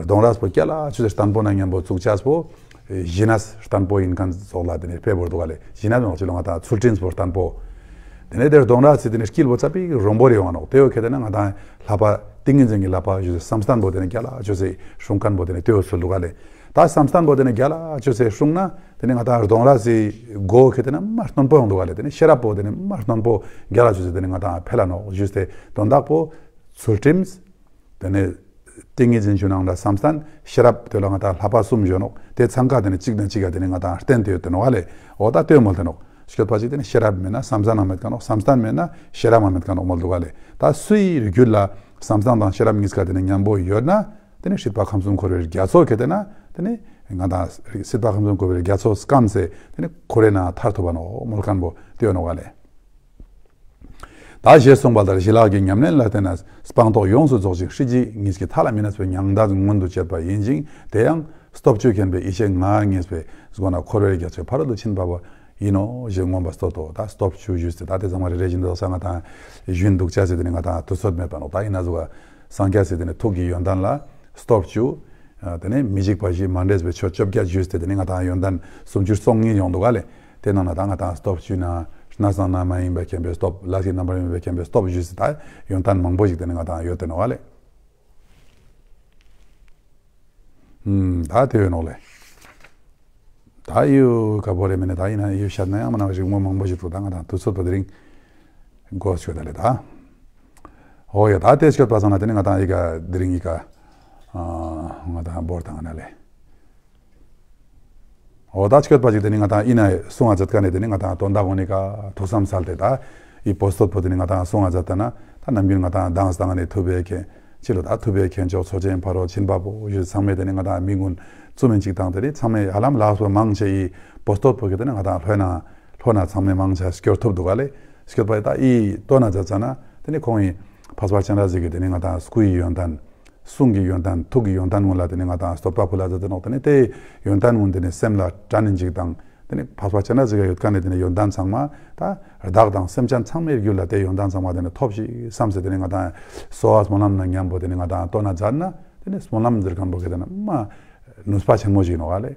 གདོང་རས་པོ་རྒྱལ་ལ་ཆོས་སེ་བརྟན་པོ་ན་མཉམ་པོ་བཙུགས་ཅེས་པོ་ཞི་གནས་བརྟན་པོ་ཡིན་ཁན་ཙོགས་ལ་དེ་ནི་དཔེ་བོར་འདུག་ག་ལེ། ཞི་གནས་ནང་ཅི་ལོ་ང་དང་ཚུལ་ཁྲིམས་པོ་བརྟན་པོ། དེ་ནི་དེ་གདོང་རས་སི་དེ་ནི་དཀྱིལ་པོ་ཙ་པིག་རོང་པོ་རེ་ཡོང་ང་ནོག། དེ་བོ་ཁེ་དེ་ན་ང་དང་བསླབ་པ་ཏིང་ངེ་འཛིན་གྱི་བསླབ་པ་ཞུ་སེ་བསམ་གཏན་པོ་དེ་ནི་རྒྱལ་ལ་ཆོས་སེ་སྲུང་ཁན་པོ་དེ་ནི་དེ་བོ་ཚུལ་འདུག་ག་ལེ། ད་བསམ་གཏན་པོ་དེ་ནི་རྒྱལ་ལ་ཆོས་སེ་སྲུང་ན་དེ་ནི་ང་དང་གདོང་རས་སི་སྒོ་ཁེ་དེ་ན་མ་རྟོན་པོ་ཡོང་འདུག་ག་ལེ། དེ་ནི་ཤེས་རབ་པོ་དེ་ནི་མ་རྟོན་པོ་རྒྱལ་ལ་ཆོས་སེ་དེ་ནི་ང་དང་འཕེལ་ལ་ནོག་ཞུས་ཏེ་དོན་དག་པོ་ཚུལ་ཁྲིམས། དེ་ནས་ཏིང་ངེ་འཛིན་ཞུ་ནང་ལ་བསམ་གཏན་ཤེས་རབ་དེ་ལ་ང་དང་བསླབ་པ་གསུམ་ཞུ་ནོག། དེ་ཚང་ཀ་དེ་ནི་གཅིག་དང་གཅིག་ག་དེ་ནི་ང་དང་བརྟེན་ཏེ་ཡོད་དེ་ནོག་ག་ལེ། འོ་ད་དེ་མོལ་ཏེ་ནོག། སྐྱོད་པ་ཅིག་དེ་ནི་ཤེས་རབ་མེད་ན་བསམ་གཏན་ཡང་མེད་ཁན་ནོག། བསམ་གཏན་མེད་ན་ཤེས་རབ་ཡང་མེད་ཁན་ནོག་མོལ་འདུག་ག་ལེ། ད་སུའི་རྒྱུད་ལ་བསམ་གཏན་དང་ཤེས་རབ་གཉིས་ཀ་དེ་ནི་མཉམ་པོ་ཡོད་ན་དེ་ནི་སྲིད་པ་ཁམས་གསུམ་འཁོར་བའི་རྒྱ་མཚོ་ཁེ་དེ་ན་དེ་ནི་ང་དང་སྲིད་པ་ཁམས་གསུམ་འཁོར་བའི་རྒྱ་མཚོ་སྐམ་སེ་དེ་ནི་འཁོར་བའི་ནང་ཐར་ཐུབ་བ་ནོག་མོལ་ཁན་པོ་དེ་ཡོད་ནོག་ག་ལེ། ད་ཞེས་གསུངས་པ་ལྟར་ཞི་ལྷག་གི་ཉམས་ལེན་ལ་བརྟེན་ནས་སྤངས་རྟོགས་ཡོངས་སུ་རྫོགས་ཤིང་སྲིད་ཞི་གཉིས་ཀྱི་མཐའ་ལ་མི་གནས་པའི་མྱང་འདས་མངོན་དུ་བྱེད་པ་ཡིན་ཞིང་། དེ་ཡང་སྟོབས་བཅུས་མཁྱེན་པའི་ཡེ་ཤེས་ལྔ་ངེས་པའི་སྒོ་ནས་འཁོར་བའི་རྒྱ་མཚོའི་ཕ་རོལ་ཏུ་ཕྱིན་པ་པོ་ཡིན་ནོ་ཞེས་མངོན་པར་བསྟོད་དོ། ད་སྟོབས་བཅུ་ཞུས་ཏེ་ད་དེ་ཚང་མ་རེ་རེ་བཞིན་དུ་ས་ང་དང་ཞུན་འདུག་ཅེས་ཟེར་དེ་ནི་ང་དང་དུས་ཚོད་མེད་པ་ནོག། ད་ཡིན་ན་ཟུག་ སངས་རྒྱས་སི་དེ་ནི་ཐུགས་ཀྱི་ཡོན་ཏན་ལ་སྟོབས་བཅུ། ཨ་དེ་ནི་མི་འཇིགས་པ་བཞི་མ་འདྲེས་པའི་ཆོས་བཅོ་བརྒྱད་ཞུས་ཏེ་དེ་ནི་ང་ཏང་ཡོན་ཏན་སུམ་ཅུ་སོ་གཉིས་ཡོང་འདུག་ག་ལེ། དེ་ནང་ན་ད་ང་ཏང་སྟོབས་བཅུ་ན་གནས་སྟངས་ན་མ་ཡིན་པའི་མཁྱེན་པའི་སྟོབས། ལས་ཀྱི་རྣམ་པར་སྨིན་པའི་མཁྱེན་པའི་སྟོབས་ཞུས་ཏེ་ད་ཡོན་ཏན་མང་པོ་ཞིག་དེ་ནི་ང་ཏང་ཡོད་དེ་ནོག་ག་ལེ། ཨུམ། ད་དེ་ཡོད་ནོག་ལེ། ད་ཡུ་ག་བོ་རེ་མེ་ནེ་ད་ཡིན་ན་ཡུ་ཤད་ན་ཡང་མ་ན་རིང་མོ་མང་པོ་ཞིག་འདུག་ད་ང་ཏང་དུས་ཚོད་པོ་དེ་རིང་འགོ་ཆོད་ད་ལེ་ད། འོ་ཡ་ད་དེ་ཆོད་པ་སང་ན་དེ་ནི་ང་ཏང་ཡི་ག་དེ་རིང་ཡི་ག་ཨ་ང་ཏང་བོར་ཏང་ན་ལེ། འོ་ད་ཆོད་པ་ཞིག་དེ་ནི་ང་ཏང་ཡིན་ན་གསུང་ང་མཛད་ཀ་ནེ་དེ་ནི་ང་ཏང་དོན་དག་འོ་ནི་ཀ་ཐུགས་བསམ་སལ་ཏེ་ད་ཡི་པོ་སྟོད་པོ་དེ་ནི་ང་ཏང་གསུང་ང་མཛད་ད་ན་ད་ནམ་རྒྱུན་ང་ཏང་མདང་སྟང་ནེ་ཐུབ་པའི་མཁན་ཅི་ལོ་ད་ཐུབ་པའི་མཁན་མཆོག་མཚོ་ཆེན་ཕ་རོལ་ཕྱིན་པ་པོ་ཞུས་ཚང་མས་དེ་ནི་ང་ཏང་མིང་ཀུན་བཙུམ་མིན་ཅིག་དང་དེ་ནི་ཚང་མས་ཧ་ལམ་ལགས་སོ་མང་ཆེ་ཡི་པོ་སྟོད་པོ་གི་དེ་ནི་ང་ཏང་ལྷོད་ན་ལྷོད་ན་ཚང་མས་མང་ཆེ་སྐྱོར་ཐུབ་འདུག་ག་ལེ། སྐྱོད་པ་ཡི་ད་ཡི་ལྟོས་ན་མཛད་ཙ་ན་དེ་ནི་ཁོང་ཡི་འཕགས་པ་སྤྱན་རས་གཟིགས་ཀྱི་དེ་ནི་ང་ཏང་སྐུའི་ཡོན་ཏན། གསུང་གི་ཡོན་ཏན་ཐུགས་ཀྱི་ཡོན་ཏན་ཀུན་ལ་དེ་ནི་ང་ཏང་བསྟོད་པ་ཕུལ་ལ་མཛད་དེ་ནོག་དེ་ནི་དེ་ཡོན་ཏན་ཀུན་དེ་ནི་སེམས་ལ་དྲན་ནིན་ཅིག་དང་དེ་ནི་འཕགས་པ་སྤྱན་རས་གཟིགས་ཀ་ཡོད་ཀ་ནེ་དེ་ནི་ཡོན་ཏན་ཚང་མ་ད་བདག་དང་སེམས་ཅན་ཚང་མའི་རྒྱུད་ལ་དེ་ཡོན་ཏན་ཚང་མ་དེ་ནི་ཐོབ་ཤིག་བསམ་སེ་དེ་ནི་ང་ཏང་གསོལ་བ་སྨོན་ལམ་ན་མཉམ་པོ་དེ་ནི་ང་ཏང་ལྟོས་ན་མཛད་ན་དེ་ནི་སྨོན་ལམ་ཟེར་མཁན་པོ་གི་དེ་ནི་མ་ནུས་པ་ཆེན་མོ་ཞིག་ནོག་ག་ལེ།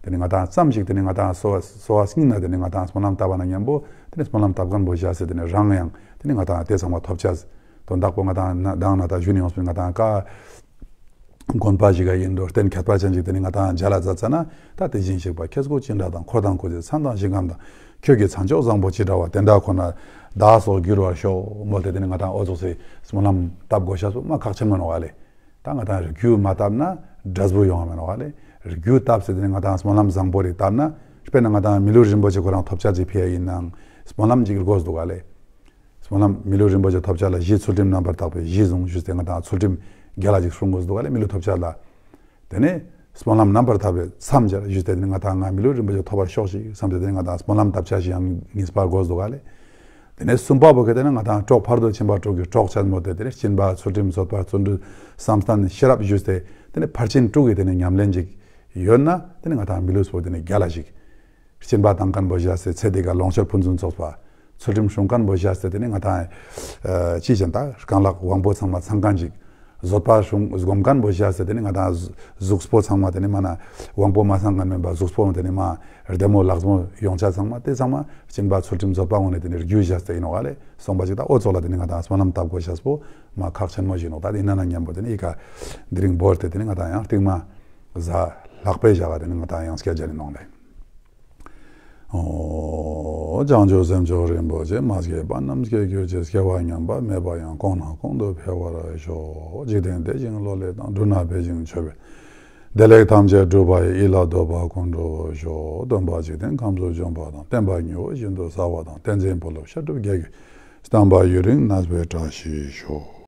དེ་ནི་ང་ཏང་ཙམ་ཞིག་དེ་ནི་ང་ཏང་གསོལ་བ་གསོལ་བ་སྙིང་ནེ་དེ་ནི་ང་ཏང་སྨོན་ལམ་བཏབ་པ་ན་མཉམ་པོ་དེ་ནི་སྨོན་ལམ་བཏབ་མཁན་པོ་བཞག་སེ་དེ་ནི་རང་ཡང་དེ་ནི་ང་ཏང་དེ་ཚང་མ་ཐོབ་ཆ། དོན་དག་པོ་ང་ཏང་མདང་ན་ད་ཞུ་ནི་ཡོངས་པའི་ང་ཏང་ཀ་དགོན་པ་ཞིག་ག་ཡིན་འགྲོ་རྟེན་ཁྱད་པར་ཅན་ཞིག་དེ་ནི་ང་ཏང་མཇལ་ལ་མཛད་ཙ་ན་ད་དེ་བཞིན་གཤེགས་པ་ཁྱེད་སྐུ་ཅི་འདྲ་དང་འཁོར་དང་སྐུ་ཚེ་མཚན་དང་ཞིང་ཁམས་དང་ཁྱོད་ཀྱི་མཚན་མཆོག་བཟང་པོ་ཅི་འདྲ་བ་དེ་འདྲ་ཁོ་ན་བདག་སོགས་འགྱུར་བར་ཤོག་མོལ་ཏེ་དེ་ནི་ང་ཏང་འོ་ཙོགས་སེ་སྨོན་ལམ་བཏབ་དགོས་ཤེས་པོ་མ་ཁག་ཆེན་མོ་ནོག་ག་ལེ། ད་ང་ཏང་རྒྱུ་མ་བཏབ་ན་འབྲས་བུ་ཡོང་བ་མེ་ནོག་ག་ལེ། རྒྱུ་བཏབ་སེ་དེ་ནི་ང་ཏང་སྨོན་ལམ་བཟང་པོ་རེ་བཏབ་ན་དཔེར་ན་ང་ཏང་མི་ལུས་རིན་པོ་ཆེ་ཁོ་རང་ཐོབ་ཆ་ཅིག་ཕི་ཡ་ཡིན་ནའང་སྨོན་ལམ་ཅིག་དགོས་འདུག་ག་ལེ། སྨོན་ལམ་མི་ལུས་རིན་པོ་ཆེ་ཐོབ་ཆ་ལ་གཞི་ཚུལ་ཁྲིམས་རྣམ་པར་དག་པའི་གཞི་བཟུང་ཞུས་ཏེ་ང་ཏང་ཚུལ་ཁྲིམས་རྒྱལ་ལ་ཅིག་སྲུང་དགོས་འདུག་ག་ལེ། མི་ལུས་ཐོབ་ཆ་ལ། དེ་ནས་སྨོན་ལམ་རྣམ་པར་དག་པའི་མཚམས་སྦྱར་ཞུས་ཏེ་དེ་ནི་ང་ཏང་ང་མི་ལུས་རིན་པོ་ཆེ་ཐོབ་པར་ཤོག་ཤིག་བསམ་སྟེ་དེ་ནི་ང་ཏང་སྨོན་ལམ་བཏབ་ཆ་ཞིག་ཡང་ངེས་པར་དགོས་འདུག་ག་ལེ། དེ་ནས་གསུམ་པ་པོ་གི་དེ་ནི་ང་ཏང་གྲོགས་ཕར་དུ་ཕྱིན་པ་དྲུག་གི་གྲོགས་ཆེན་མོ་དེ་དེ་ནི་སྦྱིན་པ་ཚུལ་ཁྲིམས་བཟོད་པ་བརྩོན་འགྲུས་བསམ་གཏན་ཤེས་རབ་ཞུས་ཏེ་དེ་ནི་ཕར་ཕྱིན་དྲུག་གི་དེ་ནི་ཉམས་ལེན་ཅིག་ཡོད་ན་དེ་ནི་ང་ཏང་མི་ལུས་པོ་དེ་ནི་རྒྱལ་ལ་ཞིག་སྦྱིན་པ་བཏང་མཁན་པོ་བཞག་སྟེ་ཚེ་འདི་ཀ་ལོངས་སྤྱོད་ཕུན་སུམ་ཚོགས་པ། ཚུལ་ཁྲིམས་སྲུང་མཁན་པོ་བཞག་སྟེ་དེ་ནི་ང་ཏང་ཨ་ཅི་བྱེད་ད་རྐང་ལག་དབང་པོ་ཚང་མ་ཚང་མཁན་ཅིག་བཟོད་པ་སྲུང་སྒོམ་མཁན་པོ་བཞག་སྟེ་དེ་ནི་ང་ཏང་གཟུགས་པོ་ཚང་མ་དེ་ནི་མ་ན་དབང་པོ་མ་ཚང་མཁན་མེན་པ་གཟུགས་པོ་དེ་ནི་མ་བདེ་མོ་ལགས་མོ་ཡོང་ཆ་ཚང་མ་དེ་ཚང་མ་སྦྱིན་པ་ཚུལ་ཁྲིམས་བཟོད་པ་ངོ་ནས་དེ་ནི་རྒྱུ་བཞག་སྟེ་ཡིན་ནོག་ག་ལེ། སོང་པ་ཅིག་ད་འོ་ཙོགས་ལ་དེ་ནི་ང་ཏང་སྨོན་ལམ་བཏབ་དགོས་ཤེས་པོ་མ་ཁག་ཆེན་མོ་ཞིག་ནོག་ད་དེ་ཡིན་ན་ན་མཉམ་པོ་དེ་ནི་ཡི་ག་དེ་རིང་བོར་ཏེ་དེ་ནི་ང་ཏང་ཡང་རྟིང་མ་གཟའ་ལྷག་པའི་ཞག་ག་དེ་ནི་ང་ཏང་ཡང་སྐྱེལ་རྒྱ་ནི་ནོག་ལེ། ཨོ། བྱང་ཆུབ་སེམས་མཆོག་རིན་པོ་ཆེ། མ་སྐྱེས་པ་རྣམས་སྐྱེ་གྱུར་ཅིག་སྐྱེ་བ་ཉམས་པ་མེད་པ་ཡང་། གོང་ནས་གོང་དུ་འཕེལ་བར་ཤོག་འཇིག་རྟེན་བདེ་ཞིང་ལོ་ལེགས་དང་། འབྲུ་སྣ་འབེལ་ཞིང་མཆོད་པའི་བདེ་ལེགས་ཐམས་ཅད་འགྲུབ་པ་ཡི། ཡིད་ལ་འདོད་པ་ཀུན་འགྲུབ་ཤོག་སྟོན་པ་འཇིག་རྟེན་ཁམས་སུ་བྱོན་པ་དང་། བསྟན་པ་མྱུར་བ་ཞིང་དུ་གསལ་བ་དང་། བསྟན་འཛིན་བུ་སློབ་བཤད་སྒྲུབ་རྒྱས་གྱུར། བསྟན་པ་ཡུན་རིང་གནས་པའི་བཀྲ་ཤིས་ཤོག